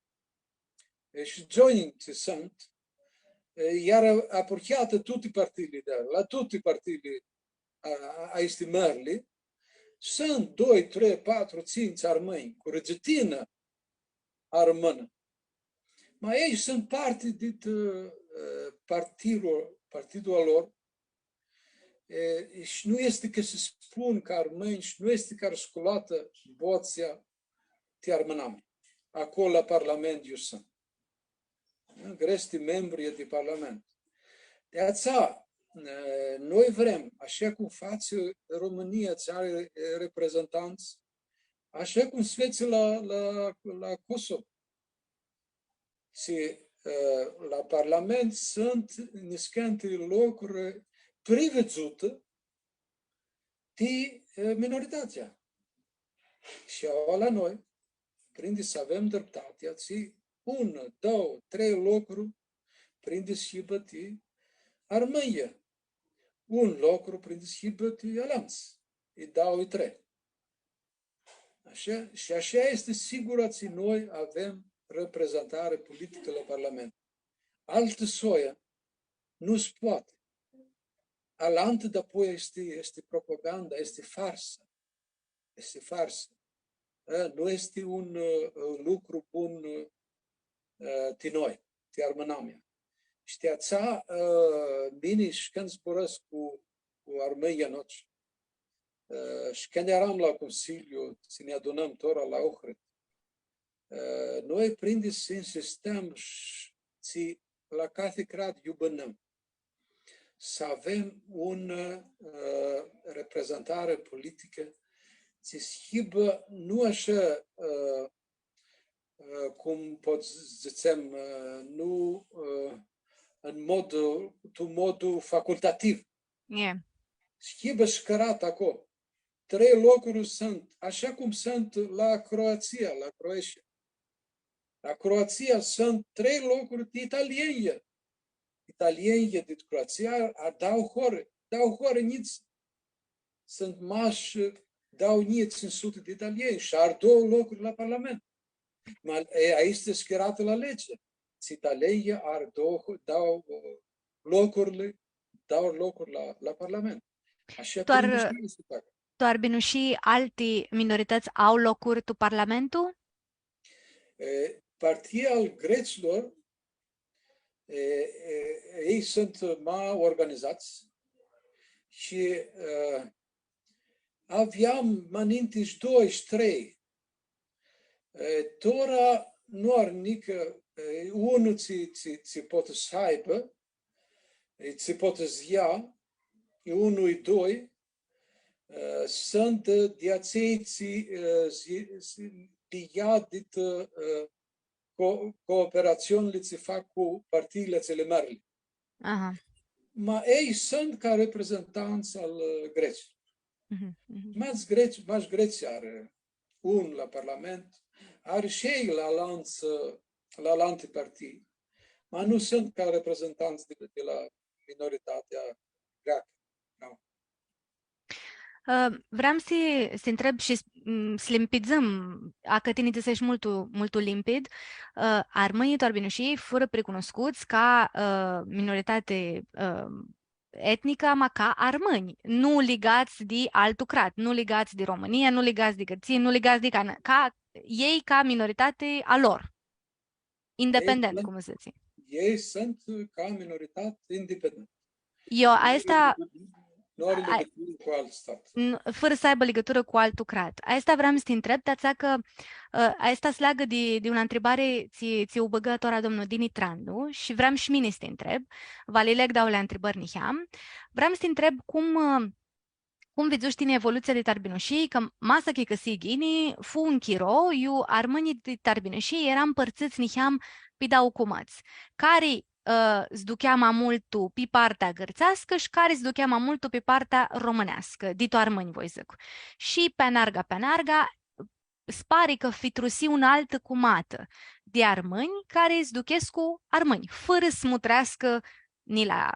e, shi gioni tsi suntu, e, iar apruchiatã tuti partiili di, la tuti partiili a, a, aesti mãrli, suntu doi, trei, patru, tsintsi armãnj cu rigitinã armãnã. Ma elj suntu parti dit, ã, partidlu, partidlu a lor, e, shi nu easti cã s-spun ca armãnj, shi nu easti cã ari sculatã botsea ti armãnami. Aclo la parlament iu suntu. Greshti membri di parlament. Di atsea, e, noi vrem, ashã cum fatsi Romãnia, tsi ari, e, reprezentantsã, ashã cum s-fetsi la, la, la Kosovo. Shi, e, la parlament suntu niscãnti locuri prividzutã ti, e, minoritatea. Shi aoa la noi, prindi s-avem driptatea, tsi un, doi, trei locuri prindi s-hibã ti armãnjlji. Un locru prindi s-hibã ti alantsã, i dau, i trei. Ashã, shi ashã easti sigura tsi noi avem reprezentari politicã la parlament. Altã soia nu s-poati. Alantã dapoia easti, easti propaganda, easti farsã. Easti farsã. E, nu easti un, e, lucru bun, e, ti noi, ti armãnamea. Shi ti atsea, e, mini shi cãndu zburãscu cu, cu armãnjlji a noshtri, e, shi cãndu earam la Consiliu, tsi nã adunãm tora la Ohrid, e, noi prindi s-insistãm sh-, tsi la cathi crat iu bãnãm, s-avem un, e, reprezentari politicã, tsi s-hibã nu ashã, e, e, cum pot s-dzãtsem, e, nu, e, în mod, tu modul facultativ. E. S-hibã scarat aclo. Trei locuri suntu, ashã cum suntu la Croatsia, la Croatia. La Croatsia suntu trei locuri di italienj. Italienj di Croatsia, a dau hori, dau hori njits. Suntu mash dau njilji tsintsi suti di italienj shi ari doauã locuri la parlament. Ma, e, aestã easti scaratã la lege. Tsi italienj ari doauã, dau, e, locurli, dau locuri la, la parlament. Ashã tu Ar-, prindi s-facã. Tu Arbinushii alti minoritãts au locuri tu parlamentu? E, partia al gretslor, E, e, elj suntu ma organizats shi, e, aveam ma ninti shi doi shi trei. E, tora nu ari nicã, e, unu tsi, tsi, tsi poati s-aibã, e, tsi poati s-lja, e unu, e doi, e, suntu di atselj tsi, e, si, si, di lja dit, e, co-, cooperatsionili tsi fac cu partiili atseali mãrli. Aha. Ma elj suntu ca reprezentantsã al, e, Gretslji. Mhm, mhm. Mash Grets-, mash Gretslji ari un la parlament, ari shi elj la alantsã, la alanti partii, ma nu suntu ca reprezentantsã di, di la minoritatea greacã. Nu. Ã, vream s-ti, s-ti ntreb shi s-, m, s-limpidzãm, a cã tini dzãseshi multu, multu limpid, ã, armãnjlji tu Arbinushii furã pricunuscuts ca, ã, minoritati, ã, etnicã, ma ca armãnj, nu ligats di altu crat, nu ligats di Romãnia, nu ligats di Gãrtsii, nu ligats di can-, ca elj ca minoritati a lor. Independent, elj suntu, cum dzãts. Elj suntu ca minoritati independent. Io, nu ari aestã, ligãturã, nu ari, a, ligãturã cu alt stat. N-, fãrã s-aibã ligãturã cu altu crat. Aestã vream s-ti ntreb, ti atsea cã, ã, aestã s-leagã di, di unã ntribari tsi, tsi u bãgã tora domnul Dini Trandu shi vream shi mini s-ti ntreb, va li leg dauli ntribãri niheam. Vream s-ti ntreb cum, ã, cum vidzushi tini evolutsia di Arbinushii, cã ma s-achicãsii ghini, fu un chiro, iu armãnjlji di Arbinushii eara mpãrtsãts niheam pi dauã cumãts, cari, ã, s-duchea ma multu pi partea gãrtseascã shi cari s-duchea ma multu pi partea romãneascã, di tu armãnj, voi dzãc. Shi pi anarga, pi anarga, s-pari cã fitrusi unã altã cumatã di armãnj cari s-duchescu armãnj, fãrã s-mutreascã ni la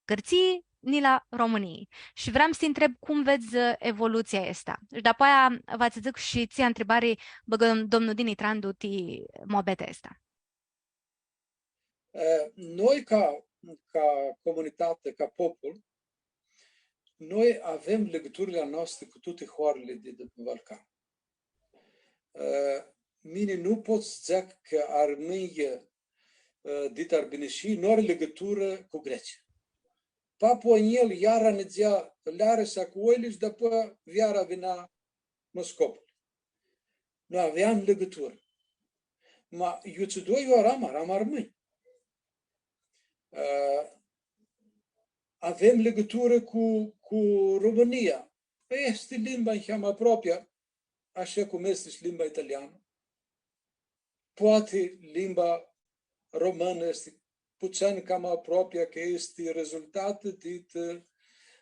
Gãrtsii, ni la Romãnii. Shi vream s-ti ntreb cum vedz, ã, evolutsia aestã. Shi dapoaia va tsã dzãc shi tsi ntribari bãgã domnul Dini Trandu ti muabetea aestã. E, noi ca, ca comunitati, ca popul, noi avem ligãturili a noasti cu tuti hoarãli di, di Balcan. E, mini nu pot s-dzãc cã armãnjlji, e, dit Arbinishii nu ari ligãturã cu Grecia. Papu a njel iara nidzea Larisa cu oili shi dapoaia veara vinea Moscopoli. Noi aveam ligãturã. Ma iutsido iu eram, eram armãnj. E, avem ligãturã cu, cu Romãnia. Easti limba niheamã aproapea, ashi cum easti shi limba italianã. Poati limba romãnã easti putsãn cama aproapea, cã easti rezultatã di, di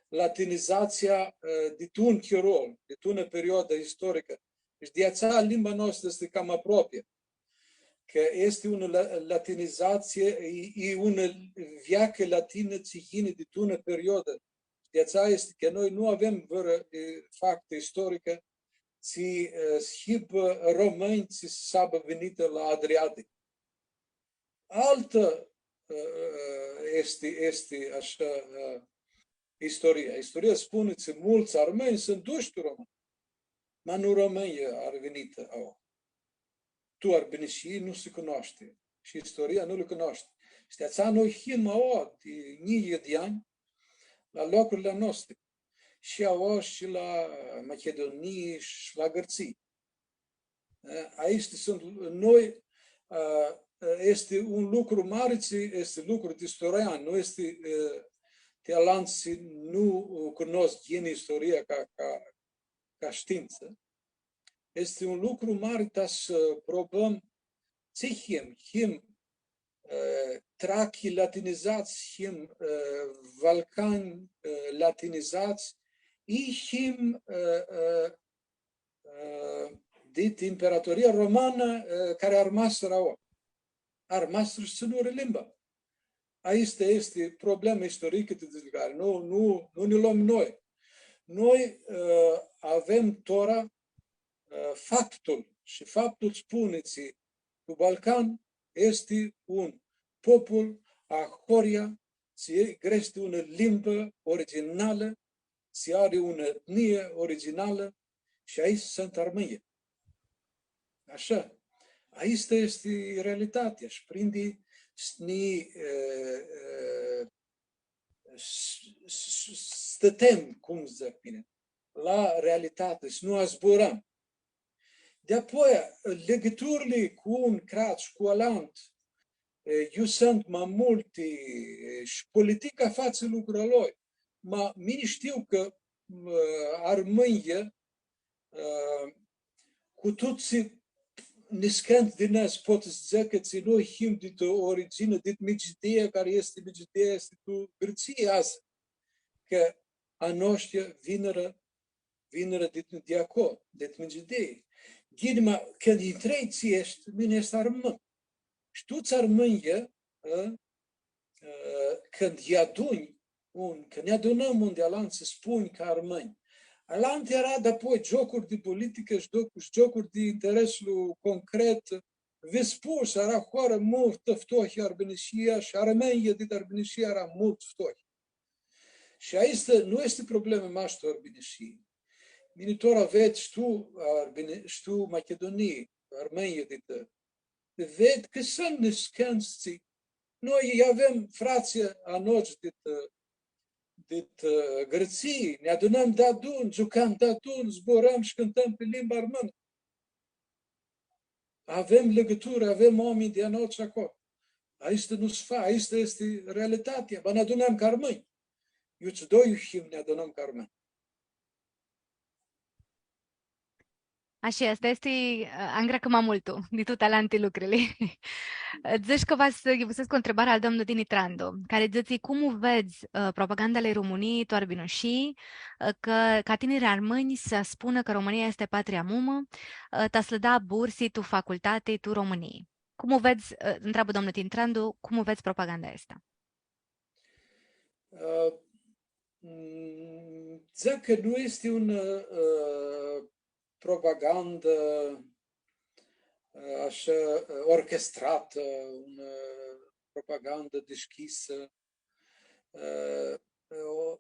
latinizatsia, e, di tu un chiro, di tu unã periodã istoricã. Shi di atsea limba noastrã easti cama aproapea. Cã easti unã la-, latinizatsie, e, e unã veacã latinã tsi yini di tu unã periodã. Di atsea easti cã noi nu avem vãrã, e, factã istoricã, tsi, e, s-hibã romãnj tsi s-aibã vinitã la Adriatic. Altã, e, easti, easti ashã, e, istoria. Istoria spuni tsi multsã armãnj suntu dushi tu Romãnii. Ma nu romãnj ari vinitã aoa. Tu Arbinishii nu si cunoashti. Shi istoria nu li cunoashti. Shi di atsea noi him aoa di njilji di anj la locurli a noastri. Shi aoa shi la Machidunii shi la Gãrtsii. E, aesti suntu noi, e, easti un lucru mari, tsi easti lucru di istorian, nu easti, e, ti alantsã tsi nu cunoscu ghini istoria ca, ca, ca shtiintsã. Easti un lucru mari ta s-, e, probãm tsi him, him, e, trachi latinizats, him, e, valcani, e, latinizats, i him, e, e, e, dit Imperatoria Romanã, e, cari armasirã aoa. Armasirã shi tsãnurã limba. Aestã easti problemã istoricã ti disligari. Nu, nu, nu nã lom noi. Noi, e, avem tora, e, faptul, shi faptul spuni tsi tu Balcan easti un popul ahoryea tsi greashti unã limbã originalã, tsi ari unã etnie originalã, shi aeshti suntu armãnjlji. Ashã. Aestã easti realitatea shi prindi s-nã, e, e, s-, s-, s-, stãtem, cum dzãc bine, la realitati, s-nu azburãm. Di-apoia, ligãturli cu un crat shi cu alantu, e, iu suntu ma multi, e, shi politica fatsi lucrul a lui. Ma mini shtiu cã, m, armãnjlji, e, cu tuts niscãntsã di nãs pot s-dzãcã cã noi him di tu origini, dit Migidia, cari easti Migidia, easti tu Gãrtsii adzã. Cã a noshtri vinirã, vinirã dit, di aclo, dit Migidii. Ghini, ma, cãndu ntreb tsi eshti, mini escu armãn. Shi tuts armãnjlji, ã, ã, cãndu lj-adunj, un, cã nã adunãm un di alantu, s-spunj ca armãnj. Alantu eara dapoi giocuri di politicã shi gioc-, shi giocuri di intereslu concret. Vã spun, eara hoarã multu ftohi Arbinishia shi armãnjlji dit Arbinishia eara multu ftohi. Shi aestã nu easti problemã mash tu Arbinishii. Mini tora ved shi tu Arbini-, shi tu Machidunii, armãnjlji dit, ved cã suntu niscãntsã. Noi avem fratslji a noshtri dit, dit, ã, Gãrtsii, nã adunãm deadun, giucãm deadun, zburãm shi cãntãm pi limba armãnã. Avem ligãturi, avem oaminj di a noshtri aclo. Aestã nu s-fa-, aestã easti realitatea. Ma nã adunãm ca armãnj. Iutsido iu him, nã adunãm ca armãnj. Ashi easti, aestã, ã, angreacã ma multu di tuti alanti lucrili. Dzãsh cã va s-yivusescu ntribarea al domnul Dini Trandu, cari dzãtsi, cum u vedz, ã, propaganda ali Romãnii tu Arbinushii, ã, cã, ca tinirlji armãnj s-spunã cã Romãnia easti patria mumã, ã, ta s-lã da bursi tu facultati, tu Romãnii. Cum u vedz, ã, ntreabã domnul Dini Trandu, cum u vedz propaganda aestã? Ã, mm, dzãc cã nu easti un, ã, propagandã, ã, ashã, ã, orchestratã, unã, ã, propagandã dishcljisã. Ã, o,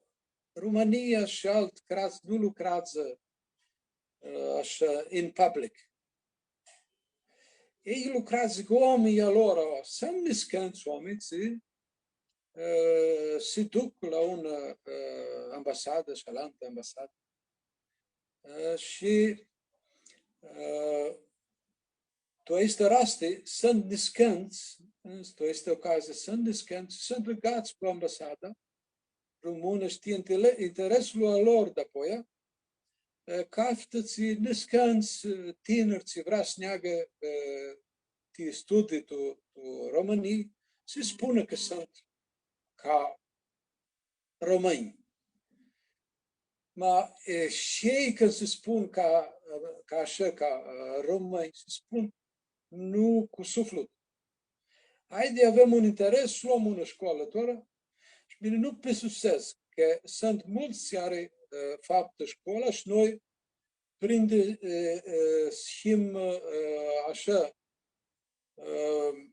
Romãnia shi alti cratsã nu lucreadzã, ã, ashã, in public. Elj lucreadzã cu oaminjlji a lor, suntu niscãntsã oaminj, tsi, ã, si duc la unã, ã, ambasadã shi alantã ambasadã. Ã, shi, ã, tu aestã rasti, suntu niscãntsã, tu aestã ocazii, suntu niscãntsã, suntu ligats cu ambasada românã, shi ti intele-, intereslu a lor dapoia, ã, caftã tsi niscãntsã, ã, tiniri, tsi vrea s-neagã, ã, ti studii tu, tu Romãnii, s-spunã cã suntu ca romãnj. Ma, e, shi elj cãndu s-spun ca, ca ashã, ca, ã, romãnj, s-spun nu cu suflit. Haidi, avem un interes, s-loam unã shcoalã tora, shi mini nu pisusescu cã suntu multsã tsi ari, ã, faptã shcoala shi noi prindi, e, e, s-him, e, ashã, e,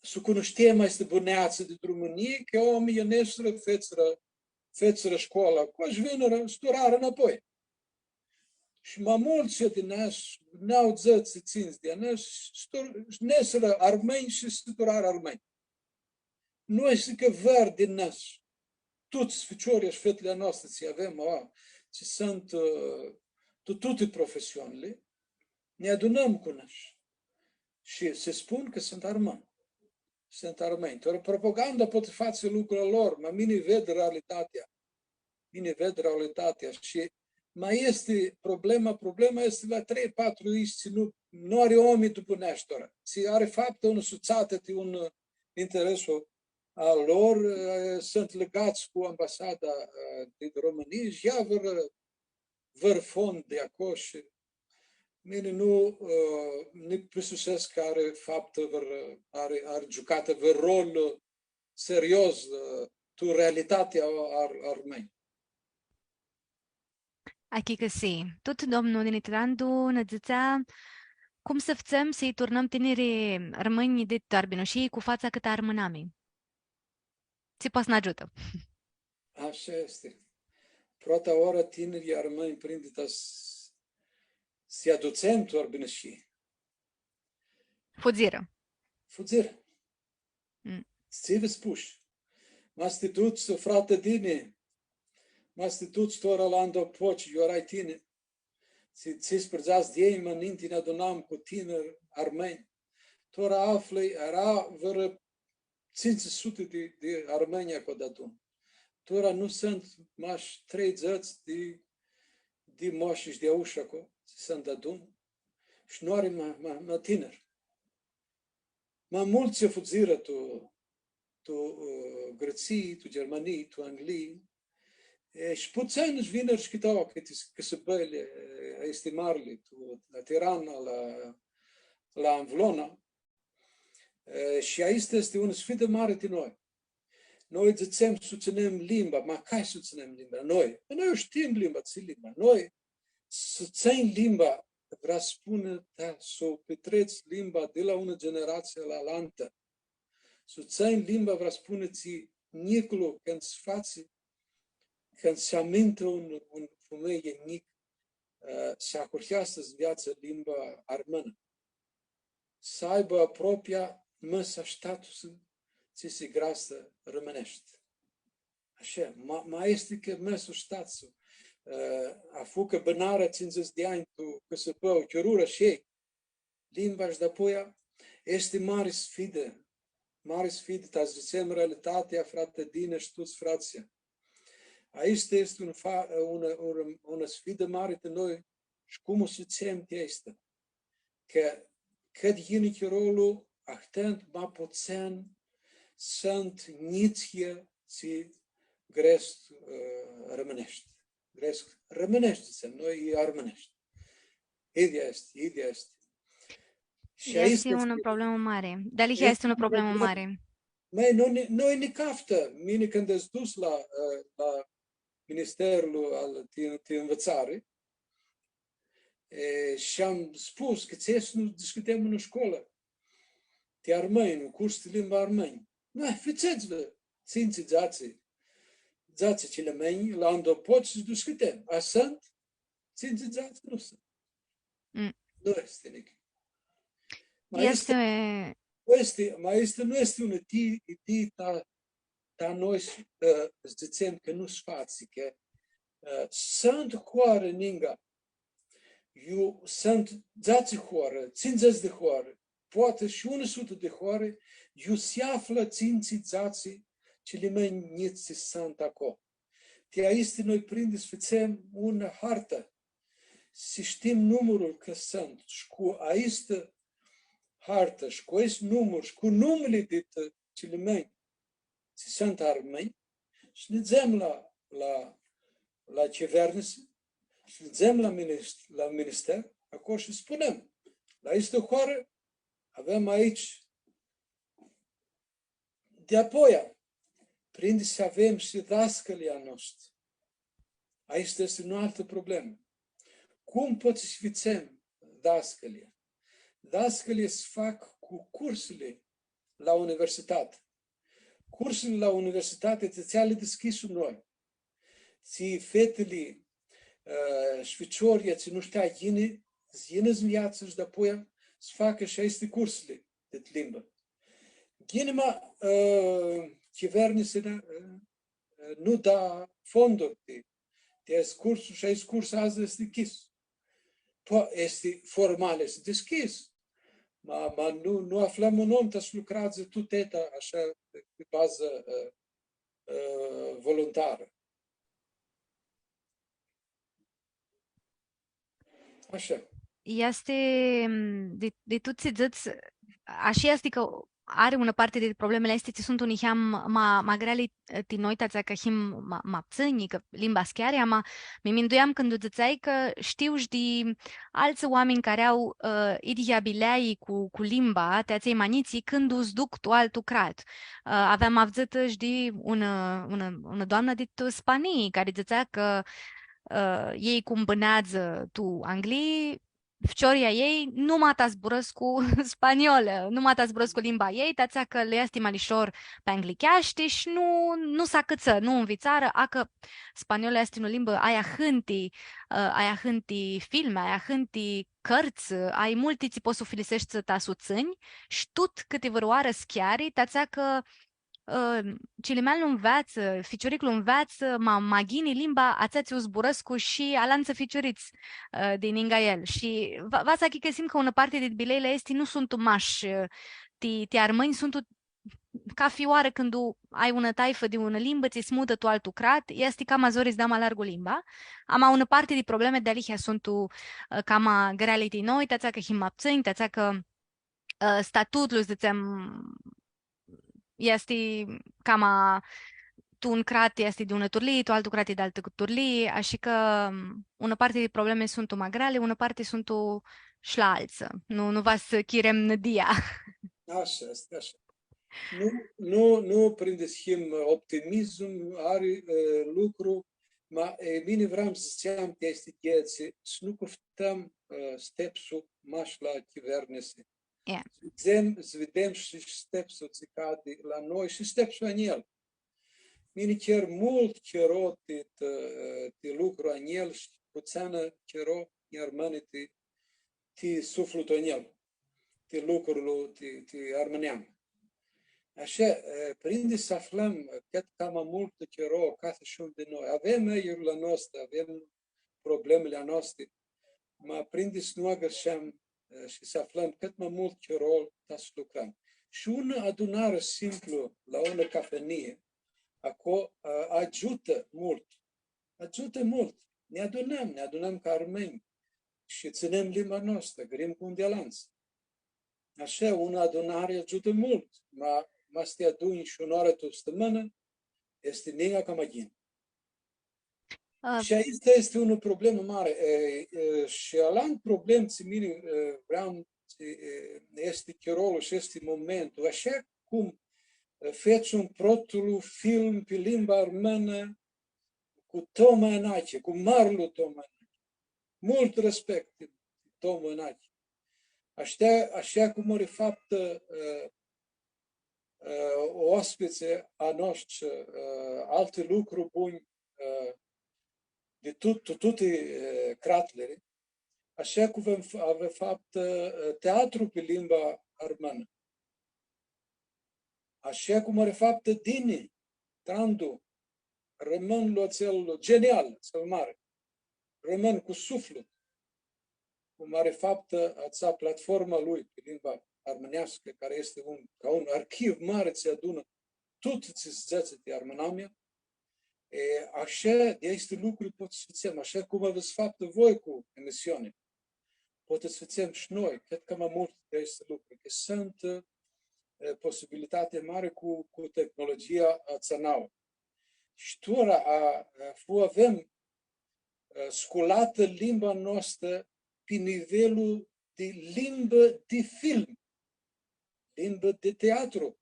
s-cunushtem aestã buneatsã di Romãnii, cã oaminjlji a noshtri fetsirã, fetsirã shcoala aclo shi vinirã, s-turarã nãpoi. Shi ma multsã di nãs, nauãdzãts shi tsintsi di nãs, s-tur-, nesirã armãnj shi s-turarã armãnj. Nu easti cã vãr di nãs. Tuts ficiorlji shi fetili a noastri tsi avem, a, tsi suntu, ã, tu tuti profesionili, nã adunãm cu nãs. Shi s-spun cã suntu armãnj. Suntu armãnj. Tora propaganda poati fatsi lucrul a lor, ma mini ved realitatea. Mini ved realitatea shi ma easti problema, problema easti la trei, patru ish tsi nu, nu ari oaminj dupuneashti tora. Tsi ari faptã unã sutsatã ti un, ã, interesu a lor, ã, suntu ligats cu ambasada, ã, di Romãnii shi ia vãr, vãr fond di aclo shi mini nu, ã, nu pisusescu cã ari faptã vãr, ari, ari giucatã vãr rol serios, ã, tu realitatea a, a armãnj. Achicãsii. Tut domnul Dini Trandu nã dzãtsea cum s-fãtsem s-lji turnãm tinirlji armãnj dit Arbinushii cu fatsa cãtã armãnami. Tsi poati s-nã agiutã? Ashã easti. Prota oarã tinirlji armãnj prindi ta s-, s-lji adutsem tu Arbinushii. Fudzirã. Fudzirã. Mm. Tsi va spush? Ma s-ti duts, frate Dini, ma s-ti duts tora la Andopoci, iu earai tini. Tsi, tsi spãrdzats di elj, ma ninti nã adunam cu tiniri armãnj. Tora aflai, eara vãrã tsintsi suti di, di armãnj aclo deadun. Tora nu suntu mash treidzãts di, di moashi shi di aushi aclo, tsi suntu deadun. Shi nu ari ma, ma, ma tiniri. Ma multsã fudzirã tu, tu, ã, Gãrtsii, tu Ghermanii, tu Anglii. E, shi putsãnj nã vinirã shi chitau cãti cãsãbãli, e, aesti marli, tu, la Tirana, la, la Avlona. E, shi aestã easti unã sfidã mari ti noi. Noi dzãtsem s-u tsãnem limba, ma cai s-u tsãnem limba? Noi. E, noi u shtim limba, tsi limba? Noi, s-tsãnj limba, vrea s-spunã, ta, s-u pitrets limba di la unã generatsii la alantã. S-tsãnj limba, vrea s-spunã, tsi njiclu, cãndu s-fatsi, cãndu s-amintã un, un fumealji njic, ã, s-ahurheascã s-nveatsã limba armãnã. S-aibã propria mãsã, statuslu, tsi s-grastã rãmãneshti. Ashã, ma, ma easti cã mãsã, statuslu, ã, afu cã bãnarã tsindzãts di anj tu cãsãbã, u chirurã shi elj. Limba shi dapoia easti mari sfidã, mari sfidã, ta s-dzãtsem realitatea, frate Dini, shi tuts fratslji. Aestã easti un fa-, unã, unã, unã sfidã mari ti noi, shi cum u s-dzãtsem ti aestã. Cã cãt yini chirolu, ahtãntu ma putsãnj suntu njitslji tsi greshti, ã, rãmãneshti. Greshti rãmãneshti, dzãtsem noi, i armãneshti. Idyea easti, idyea easti. Shi aestã easti unã problemã mari. Dealihea easti unã problemã mari. Ma, noi, noi nã caftã, mini cãndu s-dus la, ã, la Ministerlu al, ti, ti Nvitsari, e, shi am spus cã tsi s-nu dishcljidem unã scolã ti armãnj, un curs di limba armãnj. Noi, fitsets-vã, tsintsi, dzatsi, dzatsi cilimenj, la Andopoci s-dishcljidem. A suntu? Tsintsi, dzatsi, nu suntu. Mm. Nu easti nimic. Ma easti, easti, nu easti, ma easti, nu easti unã idii, idii ta, ta noi, ã, dzãtsem cã nu s-fatsi, cã, ã, suntu hoari ninga, iu suntu dzatsi hoari, tsindzãts di hoari, poati shi unã sutã di hoari, iu s-aflã tsintsi, dzatsi cilimenj njits tsi suntu aclo. Ti aesti noi prindi s-fãtsem unã hartã, s-shtim numurlu cã suntu, shi cu aestã hartã, shi cu aestu numur, shi cu numili di t-, cilimenj, tsi suntu armãnj, s-nidzem la, la, la chivernisi, s-nidzem la minist-, la minister, aclo shi spunem, la aestã hoarã avem aoatsi. Di apoia, prindi s-avem shi dascalji a noshtri. Aestã easti unã altã problemã. Cum pots s-fãtsem dascalji? Dascalji s-fac cu cursili la universitati. Cursili la universitati, ti atseali dishcljisem noi. Tsi fetili, ã, shi ficiorlji, tsi nu shtea ghini, s-yinã s-nveatsã shi dapoia s-facã shi aesti cursili di limbã. Ghini, ma, ã, chivernisi, ã, ã, nu da fonduri ti, ti aestu cursu shi aestu cursu adzã easti nchis. Po, easti formal, easti dishcljis. Ma, ma nu, nu aflãm un om ta s-lucreadzã tu teta, ashã, pi bazã, ã, ã, voluntarã. Ashã. Easti, m, di, di tu tsi dzãts, ashi easti cã ari unã parti di problemili aesti tsi suntu niheam ma, ma greali, e, ti noi, ti atsea cã him ma, ma ptsãnj, cã limba s-cheari, ama mi minduiam cãndu dzãtseai cã shtiu shi di altsã oaminj cari au, ã, idyea bileai cu, cu limba, ti atselj ma njits, cãndu s-duc tu altu crat. Ã, aveam avdzãtã shi di unã, unã, unã doamnã dit Spanii, cari dzãtsea cã, ã, elj cum bãneadzã tu Anglii, ficiorlji a ljei, numata zburãscu spaniolã, numata zburãscu limba a ljei, ti atsea cã lã easti ma lishor pi anglicheashti shi nu, nu s-acãtsã, nu nvitsarã, acã spaniola easti unã limbã, ai ahãnti, ã, ai ahãnti filmi, ai ahãnti cãrtsã, ai multi tsi pots s-u filiseshti ta s-u tsãnj, shi tut cãti vãrãoarã s-cheari, ti atsea cã, ã, cilimeanlu nveatsã, ficiuriclu nveatsã, ma, ma ghini limba atsea tsi u zburãscu shi alantsã ficiurits, ã, di ningã el. Shi va, va s-achicãsim cã unã parti di bileili aesti nu suntu mash, ã, ti, ti armãnj, suntu cafi oarã cãndu ai unã taifã di unã limbã, tsi s-mutã tu altu crat, easti cama zori s-da ma largu limba. Ama unã parti di problemi dealihea suntu, ã, cama greali ti noi, ti atsea cã him ma ptsãnj, ti atsea cã, ã, statutlu, dzãtsem, easti cama, tu un crat easti di unã turlii, tu altu crat e di altã turlii, ashi cã, ãm, unã parti di problemi suntu ma greali, unã parti suntu sh-la altsã. Nu, nu va s-chirem nãdia. Ashi easti, ashi. Nu, nu, nu prindi s-him optimism, ari, e, lucru, ma, e, mini vream s-dzãtseam cã easti gheci, s-nu cuftãm, e, stepsu mash la chivernisi. E. S-videm, s-videm shi stepsu tsi cadi la noi shi stepsu a njel. Mini cher multu chiro ti, ti, ti lucru a njel shi putsãnã chiro nj-armãni ti, ti suflitlu a njel, ti lucrul, ti, ti armãneam. Ashi, e, prindi s-aflãm, e, cãt cama multu chiro, cathi shi un di noi. Avem aiurli a noastri, avem problemili a noastri, ma prindi s-nu agãrshim, e, shi s-aflãm cãt ma multu chiro ta s-lucrãm. Shi unã adunari simplu la unã cafenii, aclo, e, agiutã multu. Agiutã multu. Nã adunãm, nã adunãm ca armãnj shi tsãnem limba noastrã, grim cu un di alantsã. Ashi, unã adunari agiutã multu, ma, ma s-ti adunj shi unã oarã tu stãmãnã, easti ninga cama ghini. A. Shi aestã easti unã problemã mari. E, e, shi alantu problem tsi mini, e, vream, tsi, e, easti chirolu shi easti momentul. Ashi cum, e, fetsim protlu film pi limba armãnã cu Toma Enache, cu marlu Toma Enache. Multu respect, Toma Enache. Ashi, ashi cum ari faptã, e, e, oaspitslji a noshtri, e, alti lucri bunj, e, di tut, tu tuti, e, cratili, ashi cum avem, avem faptã, e, teatru pi limba armãnã. Ashi cum ari faptã Dini Trandu, armãnlu atsel genial, atsel mari, armãn cu suflit, cum ari faptã atsea platforma lui pi limba armãneascã, cari easti un, ca un arhiv mari, tsi adunã tut tsi s-dzãtsi di armãnamea. E, ashi, di aesti lucri pot s-fãtsem, ashi cum avets faptã voi cu emisioni, pot s-fãtsem shi noi, cred cã ma multu di aesti lucri, cã suntu, e, posibilitati mari cu, cu tehnologia atsea nauã. Shi tora, a, a, fu avem, e, sculatã limba noastrã pi nivelul di limbã di film, limbã di teatru,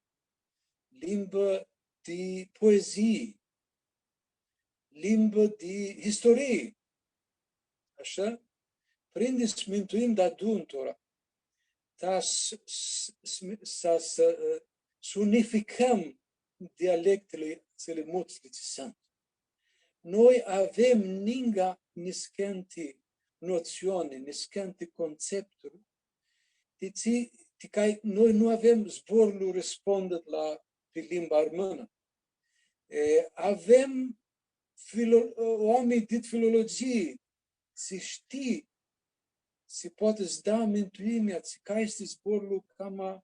limbã di poezii, limbã di istorii. Ashi? Prindi s-mintuim deadun tora, ta s-, s-, s-, s-, s-, s-unificãm dialectili, atseli mutsli tsi suntu. Noi avem ninga niscãnti notsioni, niscãnti concepturi, ti tsi, ti cai noi nu avem zborlu respondit la, pi limba armãnã. E, avem filo-, oaminj dit filologii, tsi shtii, tsi poati s-da mintuimea, tsi cai easti zborlu cama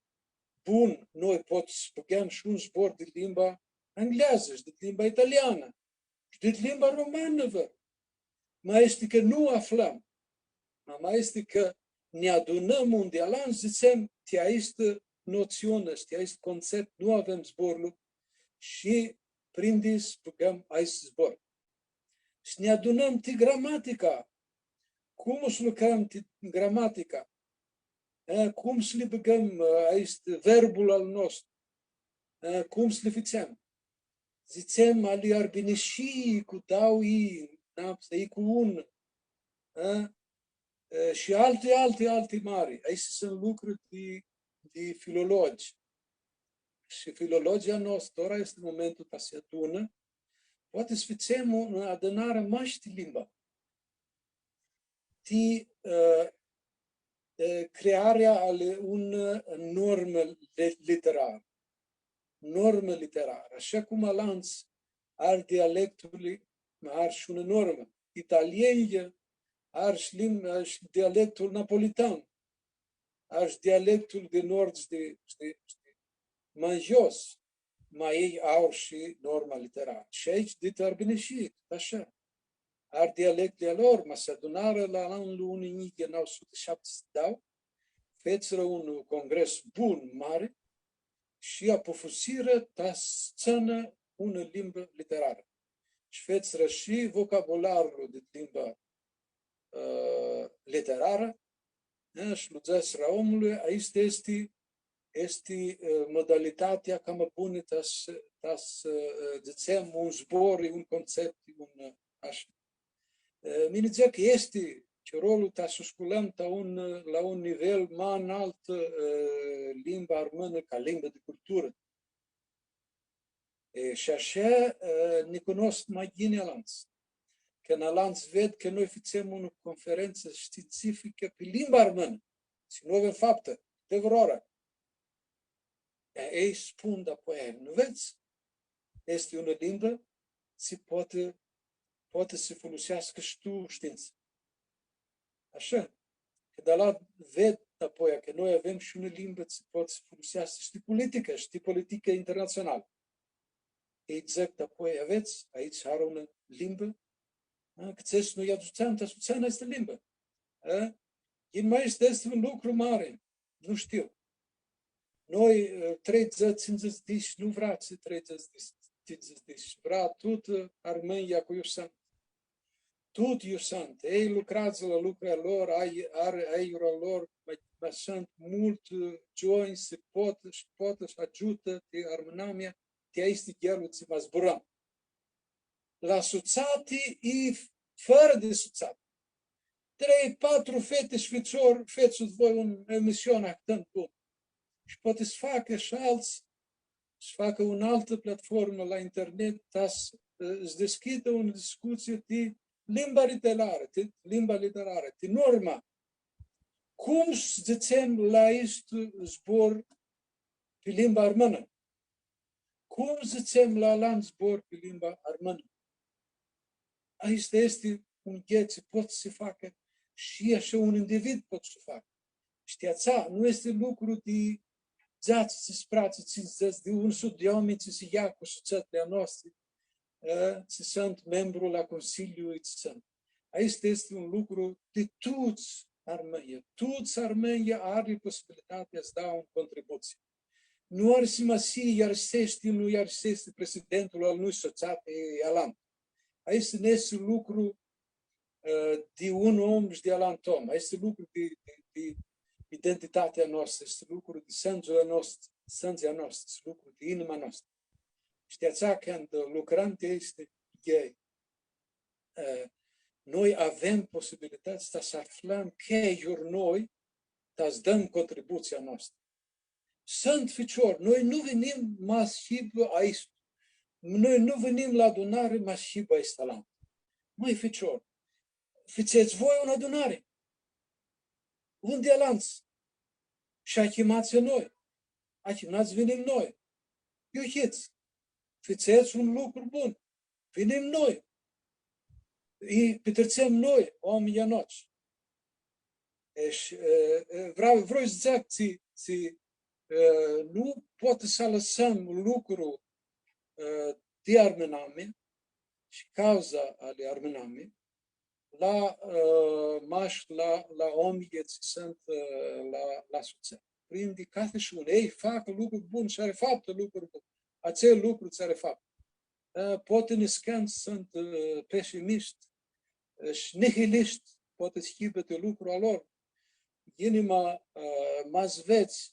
bun, noi pot s-bãgãm shi un zbor di limba angleazã, shi di limba italianã, shi di limba romanã, vã. Ma easti cã nu aflãm. Ma, ma easti cã nã adunãm un di alantu, dzãtsem, ti aistã notsiuni, ti aist concept, nu avem zborlu shi prindi s-bãgãm aist zbor. S-nã adunãm ti gramatica. Cum s-lucrãm ti gramatica? E, cum s-li bãgãm, e, aist verbul al nostru? E, cum s-li fãtsem? Dzãtsem, ali arbinishii cu dauã i, na, i cu un, e? E, shi alti, alti, alti mari. Aesti suntu lucri di, di filologi. Shi filologii a noshtri, tora easti momentul ta s-adunã, poati s-fãtsem unã adunari mash ti limba. Ti, e, e, crearea ali unã normã li-, literarã. Normã literarã. Ashi cum alantsã ari dialectuli, ma ari shi unã normã. Italienjlji ari shi lim-, ari shi dialectul napolitan, ari shi dialectul di nord shi di, shi di, shi di ma njos, ma elj au shi norma literarã. Shi aoatsi dit Arbinishii, tut ashi. Ari dialectli a lor, ma s-adunarã la anlu unã njilji nauã suti shaptidzãts shi doi, fetsirã un congres bun, mari, shi apufusirã ta s-tsãnã unã limbã literarã. Shi fetsirã shi vocabularlu di limba, ã, literarã, ã, shi lu dzãsirã omlui, aestã easti, easti, ã, modalitatea cama bunã ta s-, ta s-, ã, dzãtsem, un zbor, un concept, un, ã, ashi. E, mini dzãc cã easti chirolu ta s-u sculãm ta un, la un nivel ma analtu, e, limba armãnã ca limbã di culturã. E, shi ashi, e, nã cunoscu ma ghini alantsã. Cã alantsã ved cã noi fãtsem unã conferentsã shtiintsificã pi limba armãnã. Shi nu avem faptã, di vãrãoarã. E, elj spun, dapoaia, nu vedz? Easti unã limbã, tsi poati, poati s-fuluseascã shi tu shtiintsã. Ashi? Cã di ala ved, dapoaia, cã noi avem shi unã limbã, tsi poati s-fuluseascã shi ti politicã, shi ti politicã internatsionalã. Elj dzãc, dapoaia, vedz, aoatsi ari unã limbã, a, cã tsi s-nu lj-adutsem, ta s-u tsãnã aestã limbã. A? Ghini, ma easti, easti un lucru mari. Nu shtiu. Noi, e, treidzãts, tsindzãts di anj, nu vrea tsi treidzãts di anj, tsindzãts di anj, vrea tut, e, Armãnjlji cu iu suntu. Tut iu suntu. Elj lucreadzã la lucrul a lor, ai, ari, ari a lor, ma, ma suntu multsã, e, gioni, tsi pot, shi pot, shi agiutã, ti armãnamea, ti aesti ghealuri, tsi ma zburãm. La sutsati i fãrã di sutsati. Trei, patru feti shi ficiori, fetsit voi un emision ahtãntu bun. Shi poati s-facã shi altsã, s-facã unã altã platformã la internet, ta s-, s-dishcljidã unã discutsii di limba literarã, di limba literarã, di norma. Cum s-dzãtsem la aestu zbor pi limba armãnã? Cum dzãtsem la alantu zbor pi limba armãnã? Aestã easti un ghec tsi poati s-facã shi ashi un individ poati s-facã. Shi ti atsea, nu easti lucru di dzatsi, tsisprãdzatsi, tsindzãts, di un sut di oaminj tsi s-ljea cu sutsatili a noastri, e, tsi suntu membru la Consiliu, tsi suntu. Aestã easti un lucru di tuts armãnjlji. Tuts armãnjlji ari posibilitatea s-da un contributsii. Nu ari simasii, lj-ariseshti, nu lj-ariseshti prezidentul al unui sutsati, e, alantu. Aestã nu easti lucru, e, di un om shi di alantu om. Aestã lucru di, di, di identitatea noastrã, easti lucru di sãndzea noastrã, sãndzea noastrã, easti lucru di inima noastrã. Shi ti atsea, cãndu lucrãm ti aesti ghei, e, noi avem posibilitãts ta s-aflãm cheljuri noi, ta s-dãm contributsia a noastrã. Suntu ficiori, noi nu vinim ma s-hibã aestu. Noi nu vinim la adunari ma s-hibã aestu alantu. Mãi, ficiori, fãtsets voi unã adunari. Unã di alantsã. Shi achimats noi. Achimats, vinim noi. Iu hits. Fãtsets un lucru bun. Vinim noi. I pitritsem noi, oaminjlji a noshtri. E, shi, e, e, vrea, vrui s-dzãc tsi, tsi, e, nu poati s-alãsãm lucru, e, di armãnami shi cauza ali armãnami, la, e, mash la, la oaminjlji tsi suntu, e, la, la sutsati. Prindi cathi shi un, elj fac lucru bun shi ari faptã lucru bun. Atsel lucru tsi ari faptã. E, poati niscãntsã suntu, e, pesimishti, e, shi nihilisht, poati s-hibã ti lucru a lor. Inima, e, ma s-vedz,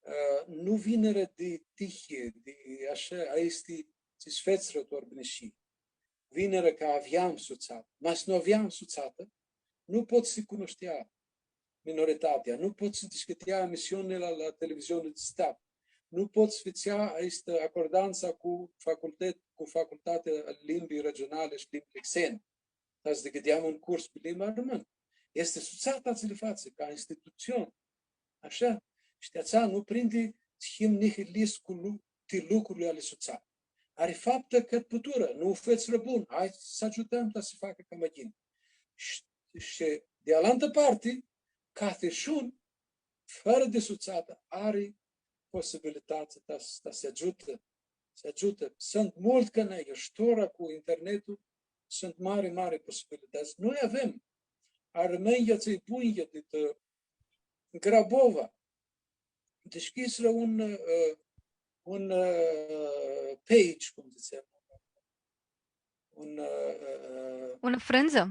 e, nu vinirã di tihi, di ashi, aesti tsi s-fetsirã tu Arbinishii. Vinirã cã aveam sutsatã. Ma s-nu aveam sutsatã, nu pots s-cunushtea minoritatea, nu pots s-dishcljidea emisiunili la, la televizionlu di stat, nu pots s-fãtsea aestã acordantsa cu facultet-, cu Facultatea a Limbii Regionali shi Limbii Xeni. Ca s-dishcljideam un curs pi limba armãnã. Easti sutsata tsi li fatsi, ca institutsion. Ashã? Shi ti atsea nu prindi s-him nihilishtsã cu lu-, ti lucrurli ali sutsatã. Ari faptã cãt puturã, nu u fetsirã bun, hai s-agiutãm ta s-facã cama ghini. Shi, shi di alantã parti, cathi shi un, fãrã di sutsatã, ari posibilitati ta, ta s-agiutã, s-agiutã. Suntu multi canali, shi tora cu internetul, suntu mari, mari posibilitati. Noi avem armãnj atselj bunj, di, di Grabova. Dishcljisirã un, ã, un, ã, page, cum dzãtsem, un, ã, ã, ã, Unã frãndzã?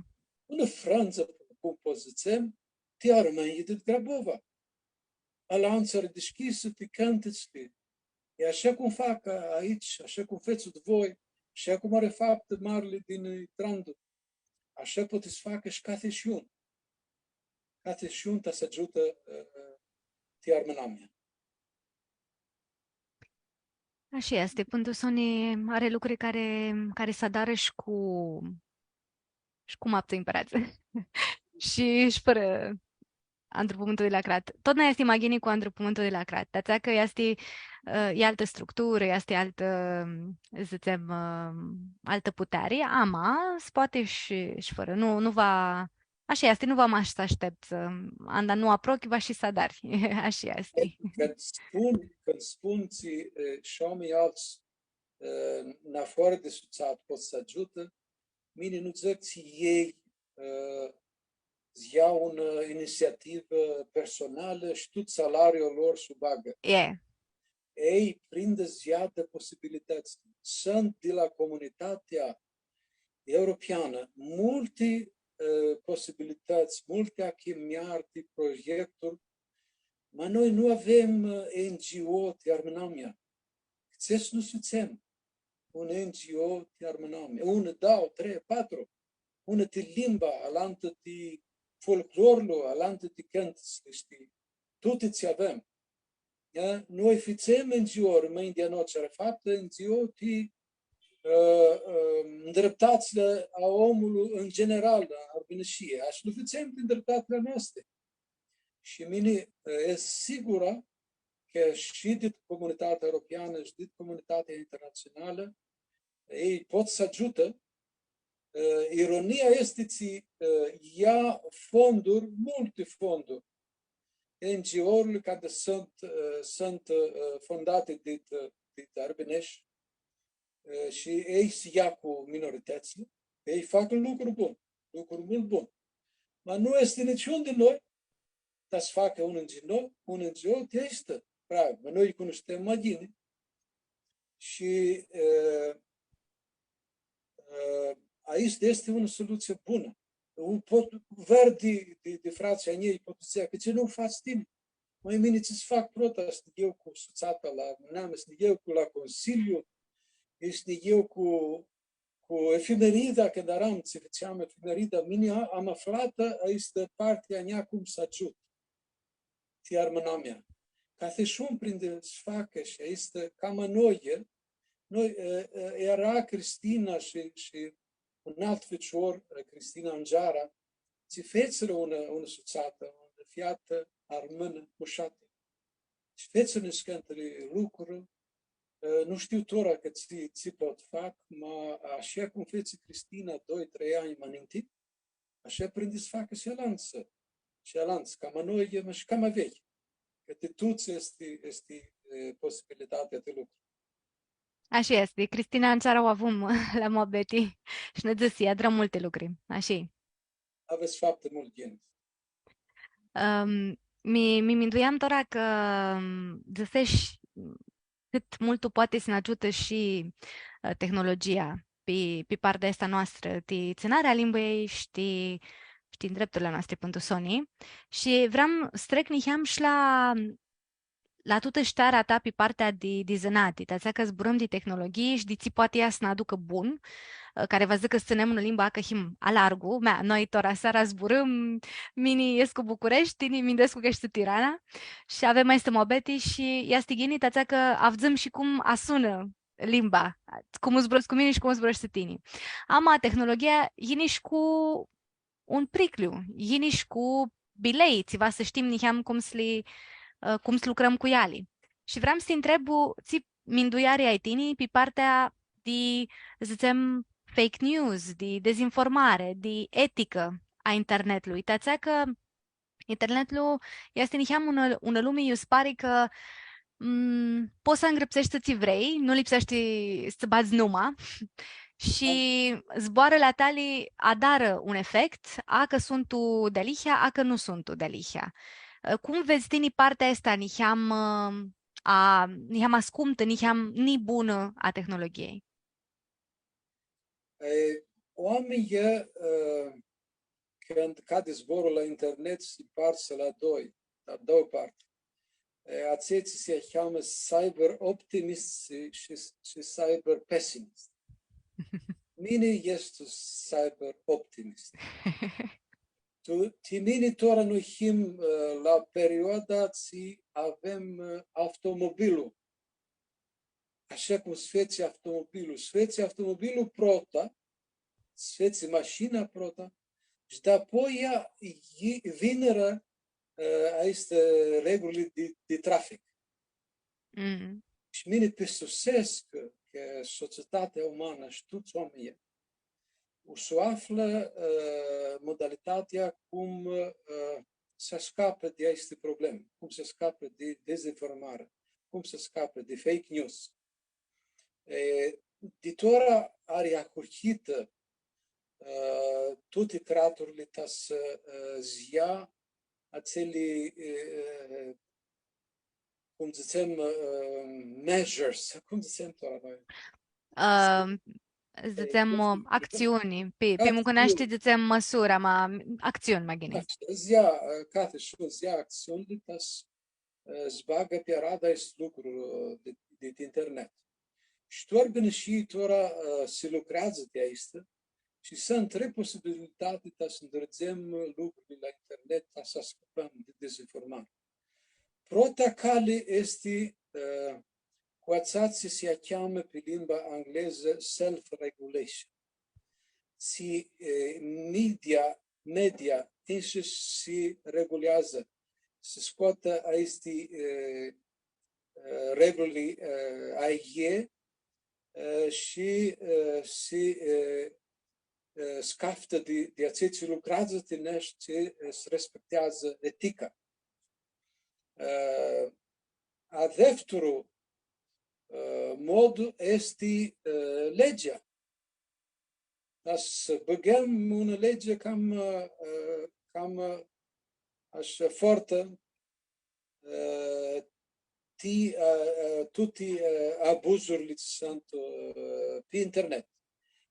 Unã frãndzã, cum pot s-dzãtsem, ti armãnjlji di Grabova. Alantsã ari dishcljisã ti cãntitsli. E ashã cum fac a-, aoatsi, ashã cum fetsuts voi, ashã cum ari faptã marli di Nitrandu. Ashã poati s-facã shi cathi shi un. Cathi shi un ta s-agiutã, ã, ã, ti armãnamea. Ashi easti, pãn tu soni ari lucri cari, cari s-adarã shi cu, shi cu maptu ãmpãrats. Shi, shi fãrã andrupãmintul di la crat. Totna easti ma ghini cu andrupãmintul di la crat. Ti atsea cã easti, ã, e altã structurã, easti altã, dzãtsem, ã, altã puteari, ama s-poati shi, shi fãrã. Nu, nu va, ashi easti, nu va mash s-ashtepts, ã, anda nu aprochi, va shi s-adari. Ashi easti. Cãndu spun, cãndu spun tsi, e, shi oaminj altsã, e, nafoarã di sutsatã pot s-agiutã, mini nu dzãc tsi elj, ã, s-ljau unã, ã, initsiativã personalã shi tut salariul lor s-u bagã. E. Elj prindi s-veadã posibilitãtsli. Suntu di la Comunitatea Europeanã multi, ã, posibilitãts, multi achimnjari, proiecturi, ma noi nu avem, ã, N G O ti armãnamea. Cãtse s-nu fãtsem un N G O ti armãnamea, unã, dauã, trei, patru, unã ti limba, alantã ti folclorlu, alantã ti cãntitsli, shtii, tuti tsi avem. Ia, noi fãtsem N G O-uri, ma di anotsi ari faptã N G O ti, ã, ã, ndreptatsli a omlui în general, la Arbinishii, ashi lu fãtsem ti ndreptatsli a noasti. Shi mini, ã, e sigura cã shi dit Comunitatea Europeanã shi dit comunitatea internatsionalã, elj pot s-agiutã. Ã, ironia easti tsi, ã, ia fonduri, multi fonduri, N G O-urli cari suntu, ã, suntu, ã, fondati dit, ã, dit arbinesh, ã, shi elj s-ia cu minoritãtsli, elj fac un lucru bun, lucru multu bun. Ma nu easti niciun di noi ta s-facã un N G O, un N G O ti aestã, pravi, ma noi lji cunushtem ma ghini. Shi, ã, ã, aestã easti unã solutsii bunã. U pot, vãrã di, di, di fratslji a njei pot s-dzãcã, cãtse nu u fats tini? Ma mini tsi s-fac prota, s-neg eu cu sutsata la neam, s-neg eu cu la Consiliu, s-neg eu cu, cu efimerida, cãndu earam, tsi fãtseam efimerida, mini a-, am aflatã aestã parti a njia cum s-agiut ti armãnamea. Cathi shi un prindi s-facã shi aestã cama noi, noi, e, e, eara Cristina shi, shi un altu ficior, e, Cristina Angeara, tsi fetsirã unã, unã sutsatã, unã featã armãnã, mushatã. Shi fetsirã niscãnti lucruri, e, nu shtiu tora cã tsi, tsi pot fac, ma ashã cum fetsi Cristina doi, trei anj ma ninti, ashã prindi s-facã shi alantsã, shi alantsã, cama noi, ma shi cama vechi. Cã ti tuts easti, easti, e, posibilitatea di lucru. Ashi easti. Cristina Angeara u avum la muabeti shi nã dzãsi, adrã multi lucri. Ashi. Avets foarti multu ghini. Ãm, mi, mi minduiam tora cã, ãm, dzãsesh cãt multu poati s-nã agiutã shi, ã, tehnologia pi, pi partea aestã a noastrã, ti tsãnearea a limbãljei shi ti, shi ti ndrepturli a noastri pãn tu soni. Shi vream s-trec niheam shi la, la tutã shtearea ta pi partea di, di zãnati, ti atsea cã zburãm di tehnologhii shi di tsi poati ea s-nã aducã bun, ã, cari va s-dzãcã s-tsãnem unã limbã acã him alargu, mea, noi tora seara zburãm, mini escu Bucureshti, tini minduescu cã eshti Tirana shi avem aestã muabeti shi easti ghini, ti atsea cã avdzãm shi cum asunã limba, cum u zburãscu mini shi cum u zburãshti tini. Ama tehnologhia yini shi cu un priclju, yini shi cu bilei, tsi va s-shtim niheam cum s-li, ã, cum s-lucrãm cu eali. Shi vream s-ti ntreb, tsi mindueari ai tini pi partea di, dzãtsem, fake news, di dezinformare, di eticã a internetlui. Ti atsea cã internetlu easti niheam unã, unã lumi, iu s-pari cã, mm, pots s-angrãpseshti tsi vrei, nu lipseashti s-badz numa. Shi zboarãli a tali adarã un efect, a cã suntu dealihea, a cã nu suntu dealihea. Cum vedz tini partea aestã, niheam, a, niheam ascumtã, niheam nibunã a tehnologhiei? E, oaminjlji, e, cãndu cadi zborlu la internet, s-mpartsã la doi, la doauã parti. E, atselj tsi s-cheamã cyber optimist shi, shi, shi cyber pessimist. Mini escu cyber optimist. Tu, ti mini tora noi him, e, la perioada tsi avem, e, automobilu. Ashi cum s-featsi automobilu. S-featsi automobilu prota, s-featsi mashina prota, shi dapoia i-, vinirã, e, aesti reguli di, di trafic. Mm. Shi mini pistusescu cã societatea umanã shi tuts oaminjlji u s-u aflã, e, modalitatea cum, e, s-ascapã di aesti problemi, cum s-ascapã di dezinformari, cum s-ascapã di fake news. E, di tora ari ahurhitã, e, tuti craturli ta s-, e, s-lja atseali, e, cum dzãtsem, e, measures, cum dzãtsem tora noi? Ã, dzãtsem, e, ã, actsiuni. Pi, pi mucãneashti dzãtsem mãsura, ma actsiuni ma ghini. Ashi, s-lja, e, cati shi s-lja actsiunili ta s-, e, s-bagã pi aradã aestu lucru, e, di, di, di internet. Shi tu organizii tora, e, si lucreadzã ti aestã, shi suntu trei posibilitati ta s-ndrãdzem lucrili la internet, ta s-ascãpãm di dezinformari. Prota cali easti, e, cu atsea tsi s-lja cheamã pi limba anglezã self-regulation. Tsi, e, media media, inshi si reguleadzã, si scoatã aesti, e, e, reguli, e, a ljei, e, shi, e, si, e, e, s-caftã di, di atselj tsi lucreadzã ti nãsh, tsi, e, s-respecteadzã etica. E, a defturu, e, modu easti, e, legea. Ta s-bãgãm unã legi cama, e, cama, ashi, fortã, e, ti, e, e, tuti, e, abuzurli tsi suntu, e, pi internet.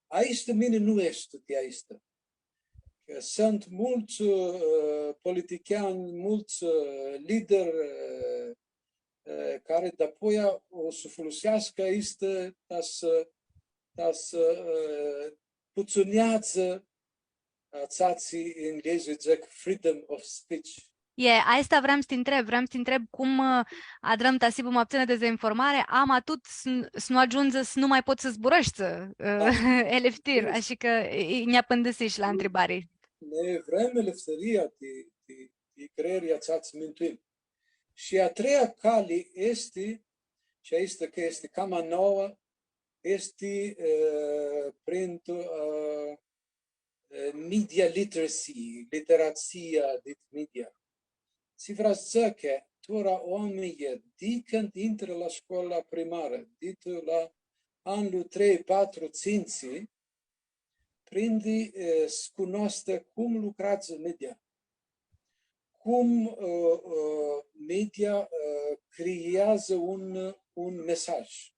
Aestã mini nu escu ti aestã. Cã suntu multsã, e, politicianj, multsã, e, lideri, e, e, cari dapoia u s-u fuluseascã aestã ta s-, ta s-, e, putsuneadzã, e, atsea tsi englezlji dzãc freedom of speech. E, aestã vream s-ti ntreb, vream s-ti ntreb cum, e, adrãm ta s-hibã ma putsãnã dezinformari, ama tut s-, s-nu agiundzã s-nu ma pots s-zburãshti, e, eleftir, ashi cã, e, e, nj-apãndãsish la ntribari. Nã vrem elefteria di, di, di creeri atsea tsi minduim. Shi a treia cali easti, shi aestã cã easti cama nauã, easti, e, prin, e, e, media literacy, literatsia dit media. Tsi vrea s-dzãcã cã tora oaminjlji, di cãndu intrã la scoala primarã, di tu la anlu trei, patru, tsintsi, prindi, e, s-cunoascã cum lucreadzã media, cum, e, e, media, e, criazã un, un mesaj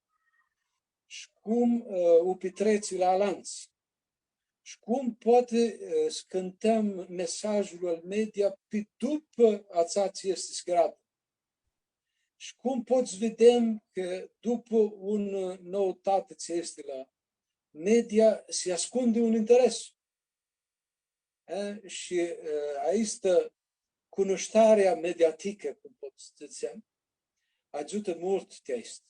shi cum, e, u pitritsi la alantsã shi cum poati, e, s-cãntãm mesajlu al media pi dupã atsea tsi easti scriatã. Shi cum pots s-videm cã dupã un, ã, noutati tsi easti la media, si ascundi un interes. E, shi, e, aistã cunushtarea mediaticã, cum pot s-dzãtsem, agiutã multu ti aistã.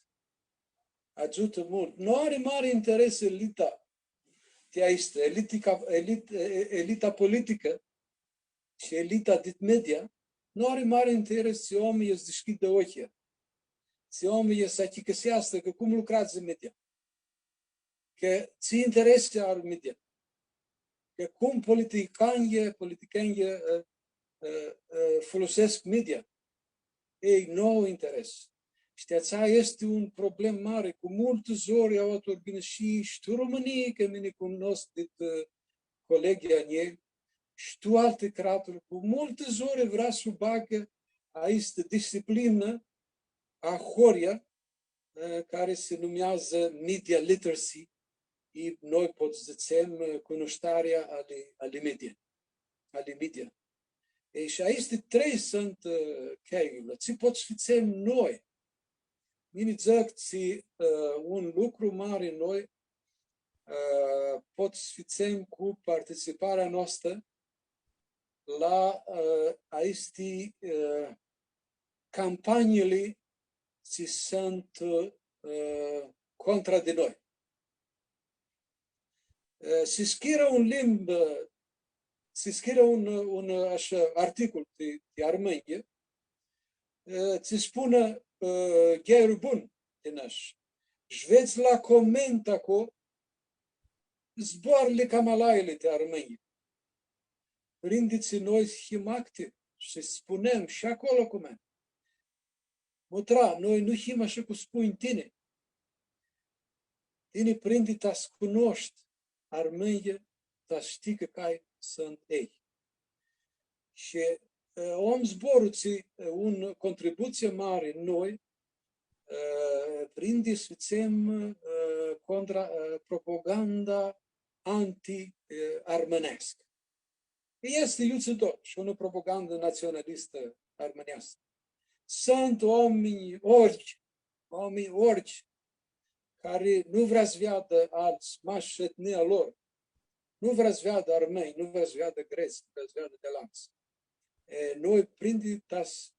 Agiutã multu. Nu ari mari interes elita ti aistã, elitica, elit-, e, e, elita politicã shi elita dit media, nu ari mari interes tsi oaminjlji s-dishcljidã ocljilj. Tsi oaminjlji s-achicãseascã cã cum lucreadzã media. Cã tsi interesi ari media. Cã cum politicanjlji, politicanjlji, e, e, e, folosescu media. Elj nu au interes. Shi atsea easti un problem mari, cu multã zori aoa tu Arbinishii, shi tu Romãnii, cã mini cunoscu dit, e, colegii a njei, shi tu alti craturi, cu multã zori vrea s-u bagã aistã disciplinã ahoryea, e, cari si numeadzã media literacy, i noi pot s-dzãtsem, e, cunushtarea ali, ali media, ali media. E, shi aisti trei suntu, e, cheili. Tsi pot s-fãtsem noi? Mini dzãc tsi, e, un lucru mari noi, e, pot s-fãtsem cu participarea noastrã la, e, aisti, e, campaniili tsi suntu, e, contra di noi. E, si scrirã un limb-, si scrirã un, un, ashã, articol di, di armãnjlji, e, tsi spunã, e, gheiru bun di nãsh. Shi vedz la coment aclo, zboarãli cama laili ti armãnj. Prindi tsi noi him activi shi spunem shi aclo coment. Mutra, noi nu him ashã cum spunj tini. Tini prindi ta s-cunoshti armãnjlji, ta s-shtii cã cai suntu elj. Shi, e, om zboru tsi, e, un contributsii mari noi, e, prindi s-fãtsem, e, contra, e, propaganda anti, e, armãneascã. Easti iutsido shi unã propagandã natsionalistã armãneascã. Suntu oaminj orgi, oaminj orgi, cari nu vrea s-veadã altsã, mash etnia lor. Nu vrea s-veadã armãnj, nu vrea s-veadã grets, nu vrea s-veadã di alantsã. E, noi prindi ta s-,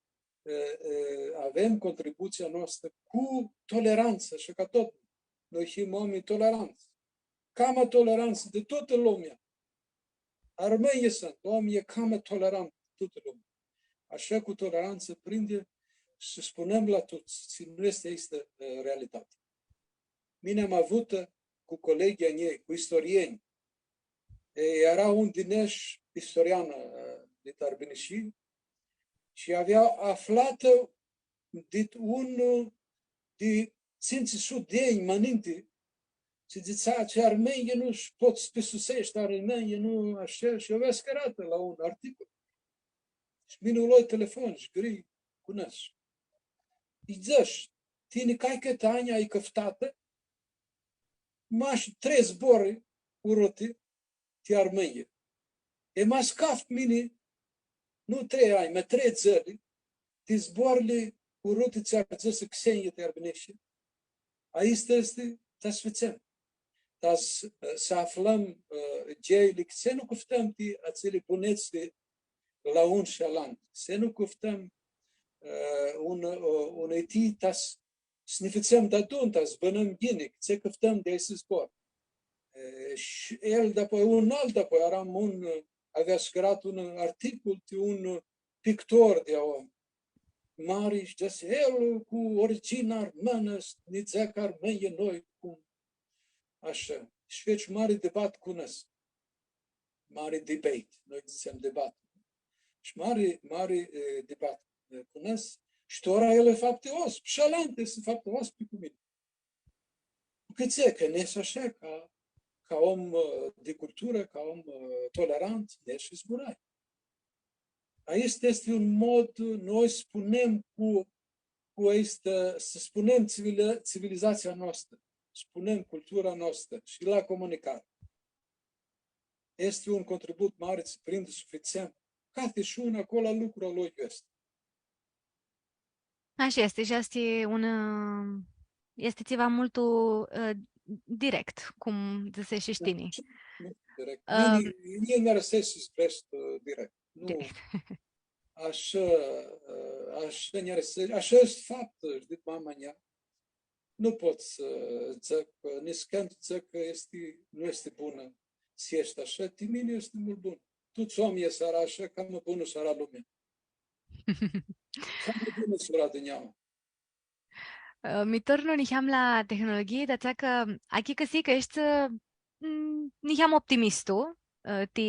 e, e, avem contributsia noastrã cu tolerantsã, shi ca tut. Noi him oaminj tolerantsã. Cama tolerantsã di tutã lumea. Armãnjlji suntu oaminj cama tolerantsã di tutã lumea. Ashã cu tolerantsã prindi s-spunem la tuts, tsi nu easti aistã, e, realitati. Mini am avutã, e, cu colegii a njei, cu istorienj. E, eara un di nesh istorian, e, di Arbinishii, shi avea aflatã dit un di tsintsi suti di anj ma ninti, tsi dzãtsea, tsi armãnjlji nu sh-, pot s-pisuseshti, armãnjlji nu ashã, shi avea scriatã la un articol. Shi mini u loi telefon shi gri cu nãs. Lji dzãsh, tini cai cãti anj ai cãftatã, mash trei zboarã uruti ti armãnjlji. E ma s-caftu mini, nu trei anj, ma trei dzãli, ti zboarãli uruti tsi adzãsã xenjlji ti Arbinishii. Aistã easti, ta s-fãtsem. Ta s-, s-aflãm, e, geili, tsi nu cãftãm ti atseli bunets di la un shi alantu. S-nu cãftãm, e, un, e, un iti ta s-, s-nã fãtsem deadun, ta s-bãnãm ghini, tsi cãftãm di aestu zbor. E, shi el, dapoi, un altu, dapoi, eara un, avea scriat un articol di un pictor di aoa mari, shi dzãsi, el cu origini armãnã, s-, nã dzãcã armãnjlji noi, cum, ashã. Shi feci mari debat cu nãs. Mari debate, noi dzãtsem debat. Shi mari, mari, e, debat, e, cu nãs. Shi tora el e faptuos, shi alantu easti faptuos pi cu mini. Cãtse, cã nesh ashã, ca, ca om, e, di culturã, ca om, e, tolerant, nesh shi zburai. Aestu easti un mod, noi spunem cu, cu aestã, s-spunem civili-, civilizatsia noastrã, spunem cultura noastrã shi la comunicari. Easti un contribut mari, tsi prindi s-u fãtsem. Cati shi un aclo lucru a lui easti. Ashi easti, shi easti un, ã, easti tsiva multu, ã, direct, cum dzãseshi shi tini. Direct. Ã, mini, mini nj-arãseashti s-vreshti, ã, direct. Nu. Direct. Ashã, ã, ashã nj-arãse-, ashã easti faptã, dzãtsi mama-mea. Nu pot s-dzãc, ã, niscãntu dzãc cã easti, nu easti bunã. S-eshti ashã, ti mini easti multu bun. Tuts oaminjlji s-eara ashã, cama bunã s-eara lumea. Cama bunã s-eara dunjaua. Ã, mi tornu niheam la tehnologhii, di atsea cã achicãsii cã eshti, ã, m, niheam optimistu, ã, ti,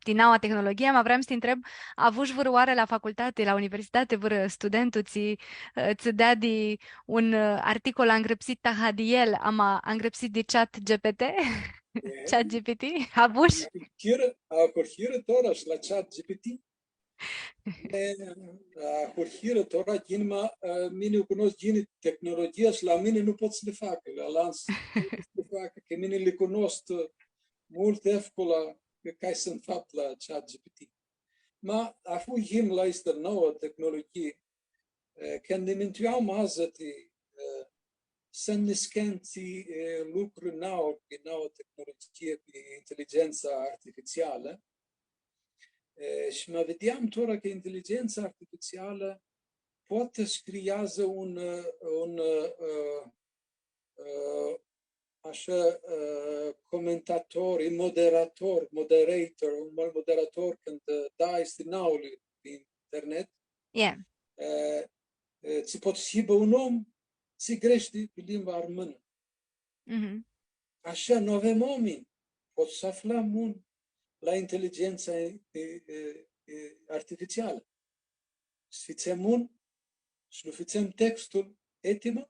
ti naua tehnologhii, ama vream s-ti ntreb, avush vãrãoarã la facultati, la universitati, vãrã studentu tsi, ã, tsã deadi un, ã, articol angrãpsit taha di el, ama angrãpsit di Chat G P T? E. Chat G P T? Avush? Ahurhirã, ahurhirã tora shi la Chat G P T. E, ahurhirã tora ghini, ma, e, mini u cunoscu ghini tehnologhia shi la mini nu pot s-li facã, la alantsã nu pot s-li facã, cã mini li cunoscu multu efcula, cã cai suntu faptu la Chat G P T. Ma, ahurhim la aestã nauã tehnologhii, e, cãndu nã minduiam adzã ti, e, suntu niscãnti, e, lucri nau, pi nauã tehnologhii, pi inteligentsa artificialã. E, shi ma videam tora cã inteligentsa artificialã poati s-creeadzã un, un, e, e, ashã, e, comentator, e moderator, moderator, un mal moderator cãndu, e, da, easti nauli pi internet. Yeah. E, e, tsi poati s-hibã un om, tsi greshti pi limba armãnã. Mhm. Ashã, nu avem oaminj. Poati s-aflãm un la inteligentsa, e, e, e, artificialã. S-fãtsem un, s-lu fãtsem textul, etima,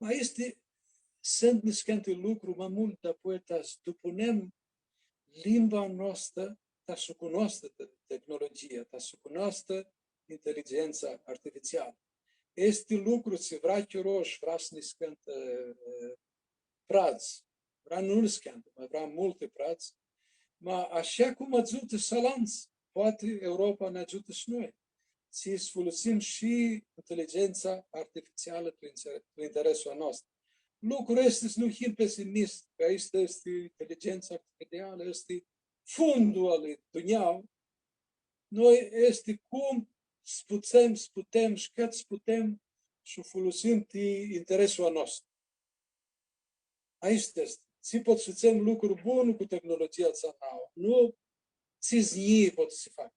ma easti, suntu niscãnti lucri, ma multu, dapoia ta s-dupunem limba noastrã, ta s-u cunoascã te-, tehnologia, ta s-u cunoascã inteligentsa artificialã. Easti lucru tsi vrea chiro shi vrea s-niscãnti, e, pradz. Vrea nu niscãnti, ma vrea multi pradz. Ma ashã cum agiutã shi alantsã, poati Europa nã agiutã shi noi. Tsi s-fulusim shi inteligentsa artificialã tu inter-, tu interesul a nostru. Lucrul easti s-nu him pesimist, cã aestã easti inteligentsa artificialã, easti fundul ali dunjaua, noi easti cum s-putem, s-putem, shi cãt s-putem, s-u fulusim ti interesul a nostru. Aestã easti. Tsi pot s-fãtsem lucru bun cu tehnologia atsea nauã. Nu tsi znjii pot s-facã.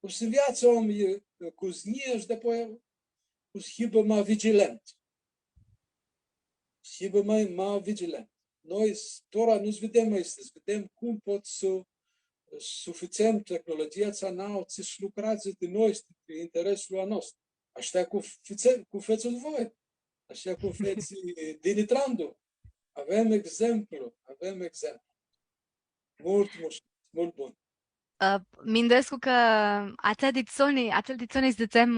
U s-nveatsã omlu cu znjii shi dapoia u s-hibã ma vigilent. S-hibã ma, ma vigilent. Noi s-, tora nu s-videm aestã, s-videm cum pot s-u, s-u fãtsem tehnologia atsea nauã, tsi s-lucreadzã di noi, ti interesul a nostru. Ashã cum fãtse-, cum fetsit voi. Ashã cum fetsi Dini Trandu. Avem exemplu, avem exemplu. Multu, multu, multu bun. Ã, minduescu cã atsea dit soni, atsel dit soni s-dzãtsem,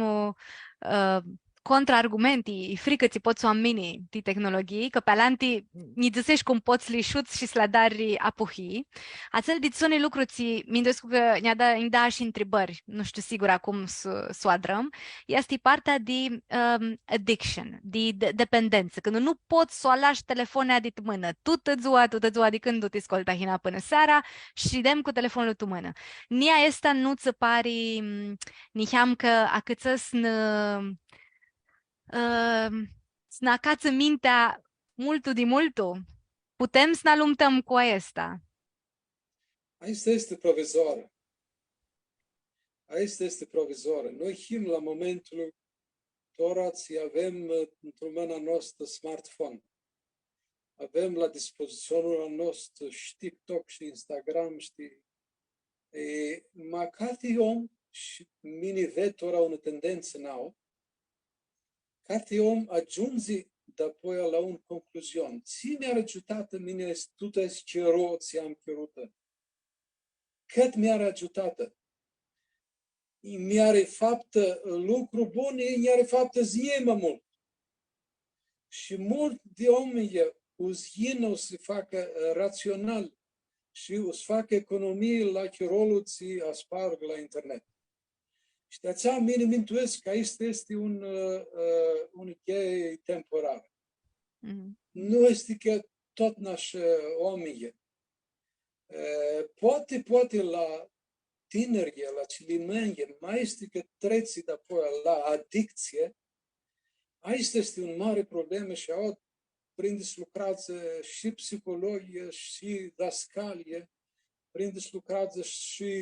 ã, contraargument, i fricã tsi pots s-u amini ti tehnologhii, cã pi alanti nji dzãsesh cum pots s-li shuts shi s-lã adari apuhii. Atsel dit soni lucru tsi minduescu cã nj-da, nj-da shi ntribãri, nu shtiu sigura cum s-, s-u adrãm, easti partea di, ãm, addiction, di de-, dependentsã, cãndu nu pots s-u alash telefonea dit mãnã, tutã dzua, tutã dzua, di cãndu ti scolj tahina pãnã seara, shidem cu telefonlu tu mãnã. Nea aestã nu tsã pari, m, niheam cã acãtsã s-nã, ãm, s-nã acatsã mintea multu di multu? Putem s-nã alumtãm cu aestã? Aestã easti provizorã. Aestã easti provizorã. Noi him la momentul tora tsi avem, ã, tu mãna noastrã smartphone. Avem la dispozitsionlu a nostru shi TikTok, shi Instagram, shi, e, ma cati om, shi mini ved tora unã tendentsã nauã, cati om agiundzi dapoia la un concluzion. Tsi mi-ari agiutatã mini aes-, tut aestu chiro tsi am chirutã? Cãt mi-ari agiutatã? Mi-ari faptã lucru bun, i mi-ari faptã znjii ma multu. Shi multu di oaminj u s-yinã, u s-facã, ã, ratsional shi u s-facã economii la chirolu tsi asparg la internet. Shi di atsea mini minduescu cã aestã easti un, ã, ã, un ghei temporar. Mhm. Nu easti cã totna ashi oaminjlji. Ã, poati, poati la tinirlji, la cilimeanjlji, ma easti cã tretsi dapoaia la adictsii, aestã easti un mari problemã shi aoa prindi s-lucreadzã shi psihologhii, shi dascalii, prindi s-lucreadzã shi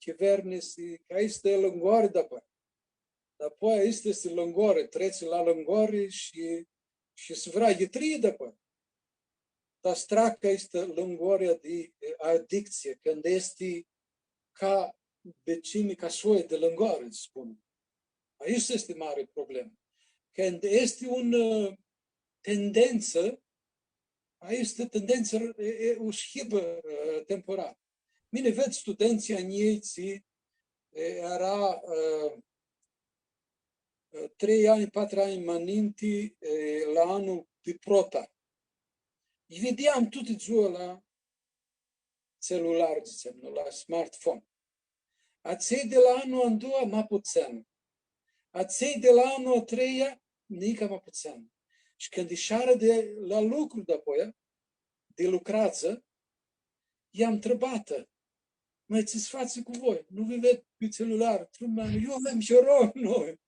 chivernisi, cã aestã e lãngori dapoaia. Dapoaia aestã easti lãngori, tretsi la lãngori shi, shi s-vrea yitrii dapoaia. Ta s-treacã aestã lãngoarea di, e, adictsii, cãndu easti ca becimi, ca soi di lãngoari, spun. Aestã easti mari problemã. Cãndu easti un, ã, tendentsã, aestã tendentsã, e, e, u s-hibã, ã, temporar. Mini ved studentsãlj a njei tsi, e, eara, ã, ã, trei anj, patru anj ma ninti, e, la anlu di prota. Lji videam tutã dzua la celular, dzãtsem, nu, la smartphone. Atselj di la anlu a dua ma putsãn. Atselj di la anlu a treia, nica ma putsãn. Shi cãndu isharã di la lucru dapoaia, di lucreadzã, lj-am ntribatã: „Ma tsi s-fatsi cu voi? Nu vi ved pi celular, tu mãnã, nu avem chiro, noi.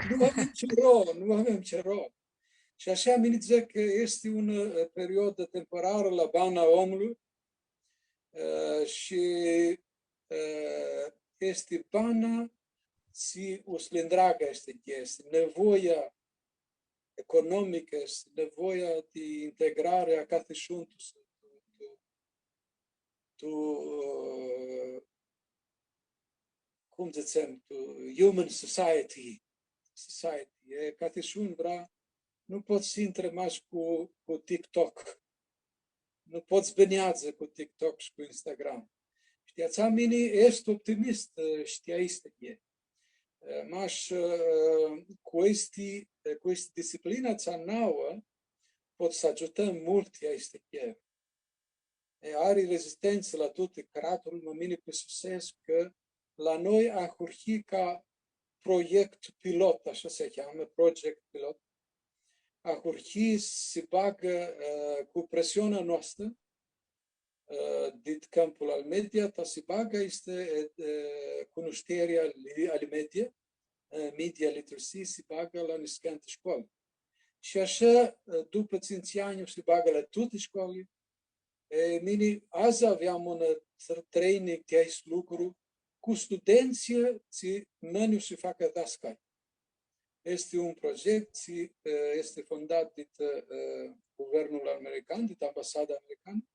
Nu avem chiro, nu avem chiro.” Shi ashã mini dzãc cã easti unã, ã, periodã temporarã la bana a omlui, ã, shi, ã, easti bana tsi u s-li ndreagã aesti ghei, nevoia economicã, nevoia di integrari a cathi shi un tu, tu, tu, tu, ã, cum dzãtsem, tu human society, society, e, cathi shi un vrea, nu pots s-intri mash cu, cu TikTok. Nu pots s-bãneadzã cu TikTok shi cu Instagram. Shi di atsea mini escu optimist, e, shi ti aestã e. E, mash, e, cu aesti, e, cu aestã disciplinã atsea nauã, pots s-agiutãm multu aestã e. E, ari rezistentsã la tuti cratlu, ma mini pisusescu cã la noi ahurhi ca proiect pilot, ashã s-cheamã, project pilot. Ahurhi s-bagã, e, cu presiunea noastrã, e, dit campul al media, ta s-bagã aestã, e, e, cunushterea ali, ali media, e, media literacy, s-bagã la niscãnti shcoli. Shi ashã, e, dupã tsintsi anj, s-bagã la tuti shcolili, E, mini, adzã aveam un, ã, tr-, training ti aestu lucru cu studentsãlji tsi mãni u s-facã dascalj. Easti un proiect tsi, ã, easti fondat dit, ã, guvernul american, dit ambasada americanã.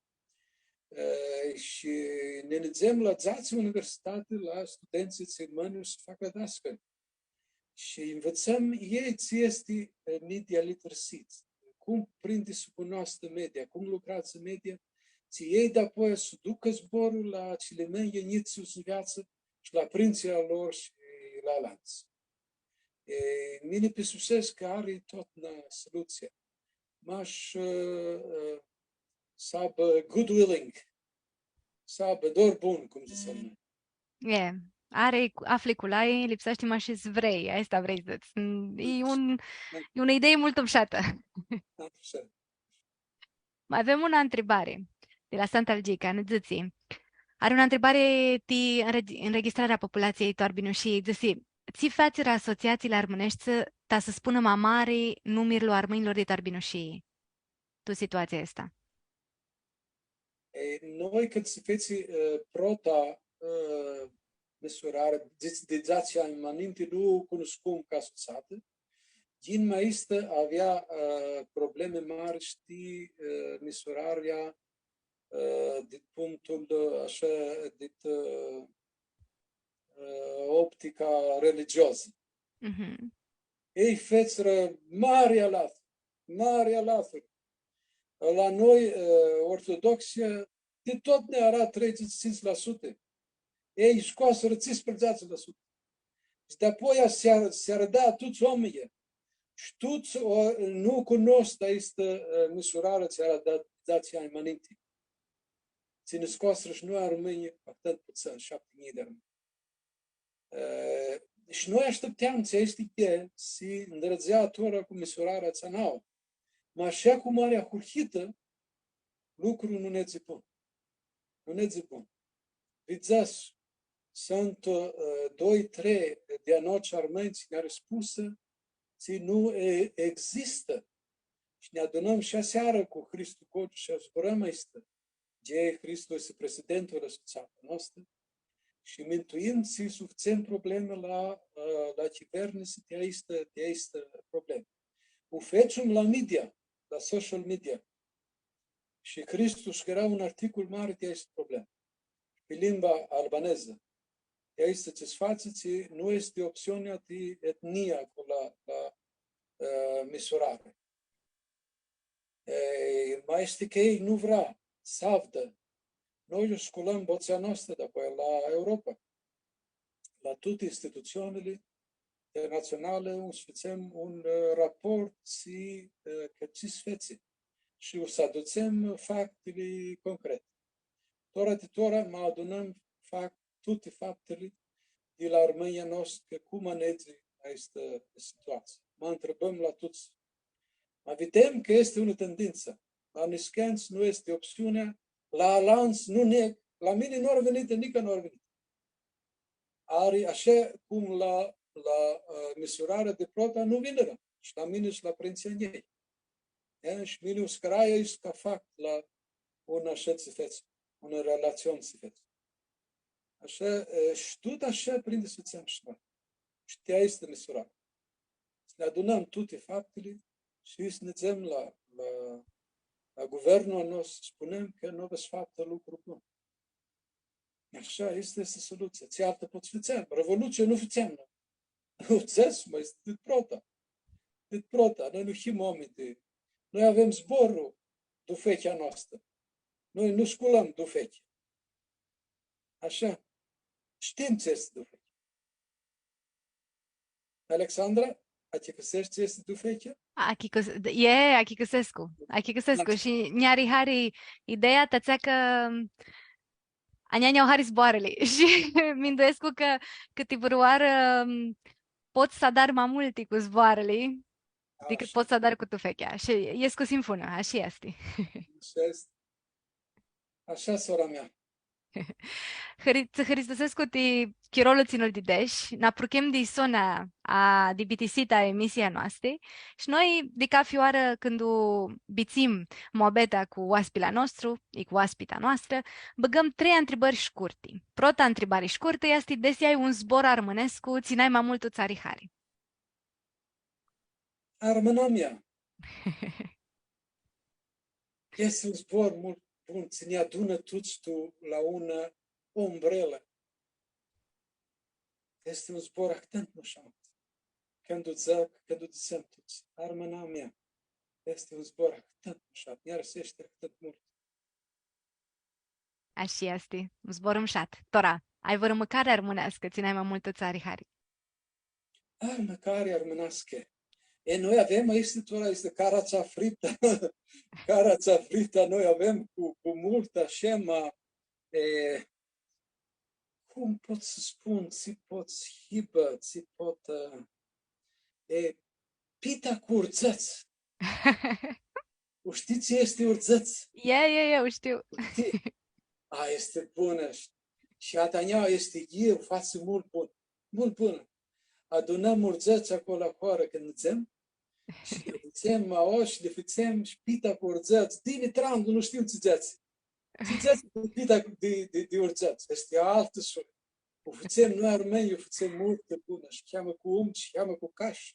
Ã, shi nã nidzem la dzatsi universitati la studentsãlji tsi mãni u s-facã dascalj. Shi nvitsãm elj tsi easti, e, media literacy, cum prindi s-cunoascã media, cum lucreadzã media, tsi elj dapoaia s-ducã zborlu la cilimeanjlji njits tsi u s-nveatsã shi la pãrintsãlj a lor shi la alantsã. E, mini pisusescu cã ari totna solutsii. Mash, e, e, s-aibã good willing, s-aibã dor bun, cum dzãtsem noi. E, ari, afli cu lai, lipseashti mash s-vrei, aestã vrei s-dzãts. E un, e unã idei multu mushatã. Ashã. Ma avem unã ntribari di la Santa Algica, nã dzãtsi. Ari unã ntribari ti înregi-, înregistrarea populației tu Arbinushii, dzãtsi, tsi featsirã asociatsiili armãneshti ta s-spunã ma mari numirlu armãnjlor di tu Arbinushii tu situatsia aestã? E, noi, cãndu s-fetsi, e, prota, e, misurari, di, di dzatsi anj ma ninti, nu cunuscum ca sutsatã. Ghini ma aestã avea, e, problemi mari, shtii, e, misurarea, e, dit punctul, e, ashã, dit, e, e, optica religiozã. Mhm. Elj fetsirã mari alathuri, mari alathuri. La noi, e, ortodoxia, di totna eara treidzãts shi tsintsi la sutã. Elj scoasirã tsisprãdzatsi la sutã. Shi dapoaia s-, s-arãda tuts oaminjlji. Shi tuts, o, nu cunoscu aestã, e, misurari tsi eara da, dzatsi anj ma ninti. Tsi nã scoasirã shi noi armãnj, ahtãntu putsãn, shapti njilji di armãnj. E, Shi noi ashtiptam tsi easti che si ndrãdzea tora cu misurarea atsea nauã. Ma ashã cum ari ahurhitã, lucru nu nedzi bun. Nu nedzi bun. Vidzãts, suntu, ã, doi, trei di a noshtsã armãnj tsi nã ari spusã, tsi nu e-, existã. Shi nã adunãm shi asearã cu Hristu Cociu shi zburãm aestã. Dze Hristu easti prezidentul la sutsata noastrã shi minduim tsi s-u fãtsem problemi la, ã, la chivernisi di aestã, di aestã problemi. U fetsim la media, la social media. Shi Hristu scriea un articol mari di aestã problemã. Pi limba albanezã. Di aestã tsi s-fatsi, tsi nu easti optsiunea di etnia cu la, la, ã, misurari. E, ma easti cã elj nu vrea s-avdã. Noi u sculãm botsea noastrã, dapoaia la Europa, la tuti institutsionili internatsionali, u s-fãtsem un, e, raport shi, e, cã tsi s-fetsi. Shi u s-adutsem factili concreti. Tora di tora, ma adunãm fac-, tuti faptili di la armãnjlji a noshtri, cã cum nedzi aestã situatsii. Ma ntribãm la tuts. Ma videm cã easti unã tendintsã. La niscãntsã nu easti optsiunea, la alantsã nu neg, la mini nu ari vinitã, nica nu ari vinitã. Ari, ashã cum la, la, ã, misurarea di prota nu vinirã. Shi la mini shi la pãrintsãlj a njei. E, shi mini u scriai aestã ca fact la unã ashã tsi fetsi, unã relatsion tsi fetsi. Ashã, e, shi tut ashã prindi s-fãtsem shi noi. Shi ti aestã misurari. S-nã adunãm tuti faptili shi s-nidzem la, la, la guvernul a nostru, spunem cã nu avets faptã lucru bun. Ashã easti, easti solutsia. Tsi altã pots s-fãtsem? Revolutsii nu fãtsem noi. Nu dzãts, ma easti dit prota. Dit prota. Noi nu him oaminj di, noi avem zborlu dufechea noastrã. Noi nu sculãm dufechea. Ashã. Shtim tsi easti dufechea. Alexandra, achicãseshti tsi easti dufechea? Achicãs-, e, achicãsescu. Achicãsescu. Da. Shi nj-ari hari ideea, ti atsea cã a njia nj-au hari zboarãli. Shi minduescu cã cãtivãrãoarã, m, pots s-adari ma multi cu zboarãli dicãt pots s-adari cu dufechea. Shi escu simfunã, ashi easti. Ashi easti. Ashi, sora mea. Hãri-, tsã hãristusescu ti chirolu tsi nã-l didesh, nã apruchem di sona a, di bitisita a emisiei a noasti, shi noi, di cafi oarã cãndu u bitsim muabetea cu oaspili a nostru, i cu oaspita a noastrã, bãgãm trei ntribãri shcurti. Prota ntribari shcurtã easti desi ai un zbor armãnescu tsi nai ma multu tsã ari hari. Armãnamea. Easti un zbor multu bun, tsi nã adunã tuts tu la unã umbrelã. Easti un zbor ahtãntu mushat. Cãndu dzãc, cãndu dzãtsem tuts, armãnamea, easti un zbor ahtãntu mushat, nj-arãseashti ahtãntu multu. Ashi easti, un zbor mushat. Tora, ai vãrã mãcari armãneascã tsi nai ma multu tsã ari hari? A, mãcari armãneascã. E, noi avem, easti tora, easti caratsã fritã. Caratsã fritã, noi avem cu, cu multã shemã, e, cum pot s-spun, tsi pot s-hibã, tsi pot, e, e, pita cu urdzãts. U shtii tsi easti urdzãts? E, e, e, u shtiu. U shtii? A, easti bunã. Shi, shi a Tania easti, e, u fatsi multu bun. Multu bunã. Adunãm urdzãts aclo la hoarã cãndu nidzem. Shi li fãtsem, aoa, shi li fãtsem shi pita cu urdzãts. Dini, trandu, nu shtiu tsi dzãtsi. Tsi dzãtsi cu pita di, di, di urdzãts? Easti altã soi. U fãtsem noi armãnjlji, u fãtsem multu bunã. Shi cheamã cu umtu, shi cheamã cu cash.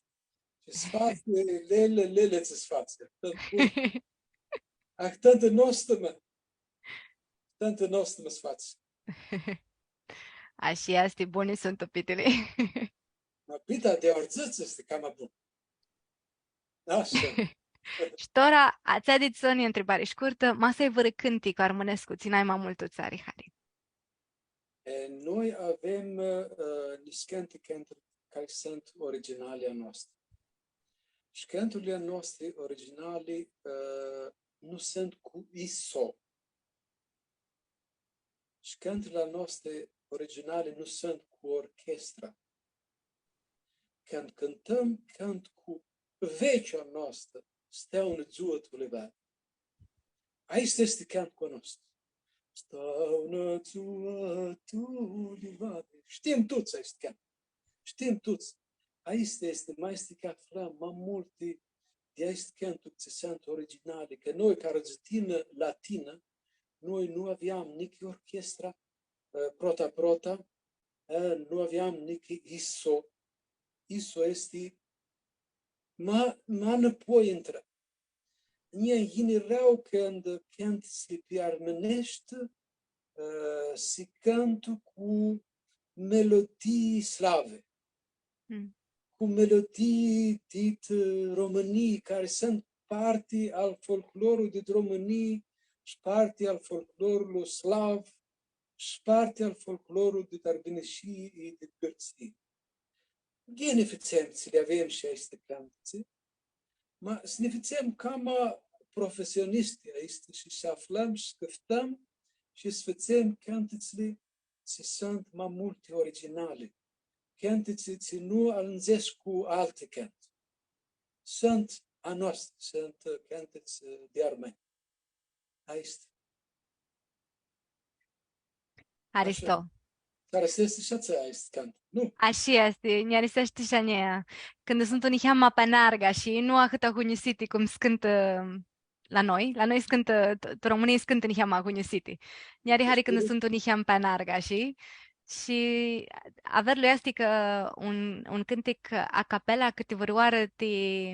Shi s-fatsi, lele, lele, tsi s-fatsi. Ahtãntu bun. Ahtãntu nostumã. Ahtãntu nostumã s-fatsi. Ashi easti, buni suntu pitili. Ma pita di urdzãts easti cama bunã. Ashã. Shi tora, atsea dit soni ntribari shcurtã, ma s-ai vãrã cãntic armãnescu, tsi nai ma multu tsã ari hari? E, noi avem, e, niscãnti cãnturi cari suntu originali a noastri. Shi cãnturli a noastri originali, e, nu suntu cu iso. Shi cãnturli a noastri originali nu suntu cu orchestra. cãndu cãntãm, cãntu cu vecea noastrã, Steaunã dzuã tu livadi. Aestu easti cãnticlu a nostru. Steaunã dzuã tu livadi. Shtim tuts aestu cãntic. Shtim tuts. Aestu easti, ma easti cã aflãm ma multi di aesti cãntitsi tsi suntu originali, cã noi, ca arãdãtsinã latinã, noi nu aveam nitsi orchestra, eh, prota, prota, eh, nu aveam nitsi ISO. ISO easti ma, ma nãpoi intrã. Nji yini rãu cãndu cãntitsli pi armãneshti, eh, si cãntã cu melodii slavi, Mm. cu melodii dit, eh, Romãnii, cari suntu parti al folclorlu dit Romãnii shi parti al folclorlu slav shi parti al folclorlu dit Arbinishii i dit Gãrtsii. Ghini fãtsem tsi li avem shi aesti cãntitsi, ma s-nã fãtsem cama profesionisti aesti shi s-aflãm shi s-cãftãm shi s-fãtsem cãntitsli tsi suntu ma multi originali, cãntitsi tsi nu alindzescu cu alti cãnti. Suntu a noastri, suntu cãntitsi di armãnj. Aesti. Haristo. Ashi. Cari easti shi atsea, easti cãntic, nu? Ashi easti, nj-ari s-shtii shi a njia. Cãndu suntu niheam ma pi anarga shi nu ahãt agunjisiti cum s-cãntã la noi. La noi s-cãntã, tu Romãnii s-cãntã niheam agunjisiti. Nj-ari hari cãndu suntu niheam pi anarga shi, shi averlu easti cã un, un cãntic a capela cãti vãrãoarã ti,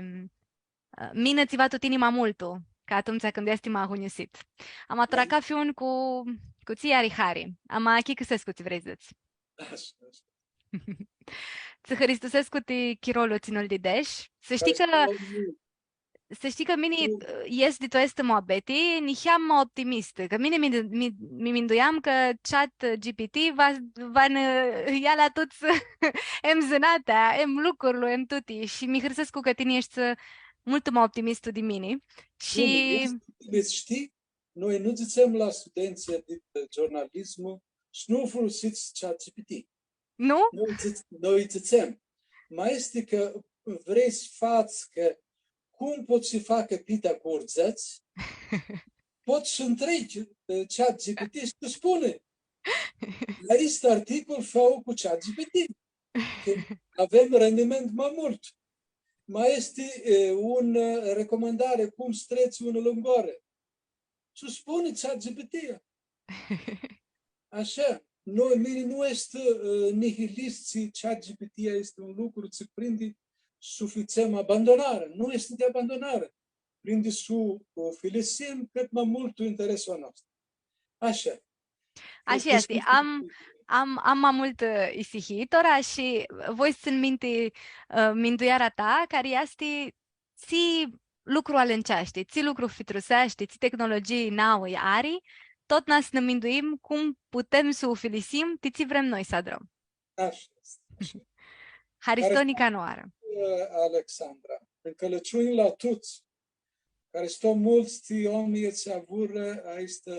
ã, minã tsiva tu tini ma multu, ca atumtsea cãndu easti ma agunjisit. Ama tora cafi un cu, cu tsi ari hari. Ama achicãsescu tsi vrei s-dzãts. Ashi, ashi. Tsã hãristusescu ti chirolu tsi nã-l didesh. S-shtii cã, s-shtii cã mini, ã, es di tu aestã muabeti, niheam ma optimistã, cã mini mi, mi, mi minduiam cã chat G P T va, va nã ia la tuts em zãnatea, em lucrul, em tuti. Shi mi hãrsescu cã tini eshti multu ma optimistu di mini. Shi nu, easti, easti, shtii? Noi nu dzãtsem la studentsã di, ã, giurnalismu s-nu folosits chat G P T. Nu? Noi dzã-, noi dzãtsem, ma easti cã vrei s-fats cã cum pots s-facã pita cu urdzãts, pots s-ntreghi, ã, chat G P T s-tsã spunã. La aestu articol fã-u cu chat G P T. Cã avem rendiment ma multu. Ma easti, e, un, e, recomandari cum s-tretsi unã lãngoari. Tsã spuni chat G P T. Ashi, nu, mini nu easti, e, nihilist, tsi chat G P T easti un lucru tsi prindi s-u fãtsem abandonari. Nu easti di abandonari. Prindi s-u, u filisim cãt ma multu interesul a nostru. Ashi. Ashi easti. Am, am, am ma multã, ã, isihii tora shi voi s-tsãn minti, ã, mindueara ta, cari easti tsi lucru alãnceashti, tsi lucru fitruseashti, tsi tehnologii naui ari, totna s-nã minduim cum putem s-u filisim, ti tsi vrem noi s-adrãm. Ashi easti, ashi. Haristo nica nãoarã. Ã, Alexandra, ncãlãciunj la tuts. Haristo multu ti oaminjlji tsi avurã aestã,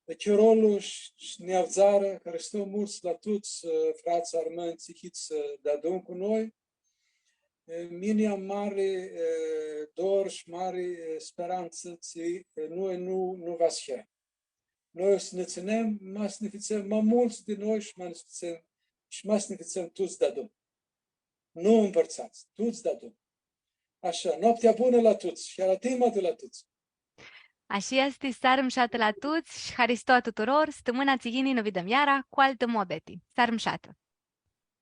ã, chirolu sh-, sh-, nã avdzarã, haristo multu la tuts, ã, frats armãnj tsi hits, ã, deadun cu noi. Ã, mini am mari, ã, dor shi mari, ã, sperantsã tsi, ã, noi nu, nu va s-him. Noi s-nã tsãnem, ma s-nã fãtsem ma multsã di noi shi ma s-nã fãtsem, shi ma s-nã fãtsem tuts deadun. Nu mpãrtsats, tuts deadun. Ashi, noaptea bunã la tuts shi aradãma di la tuts. Ashi easti, searã mushatã la tuts shi haristo a tuturor, stãmãna tsi yini nã videm iara cu altã muabeti. Searã mushatã!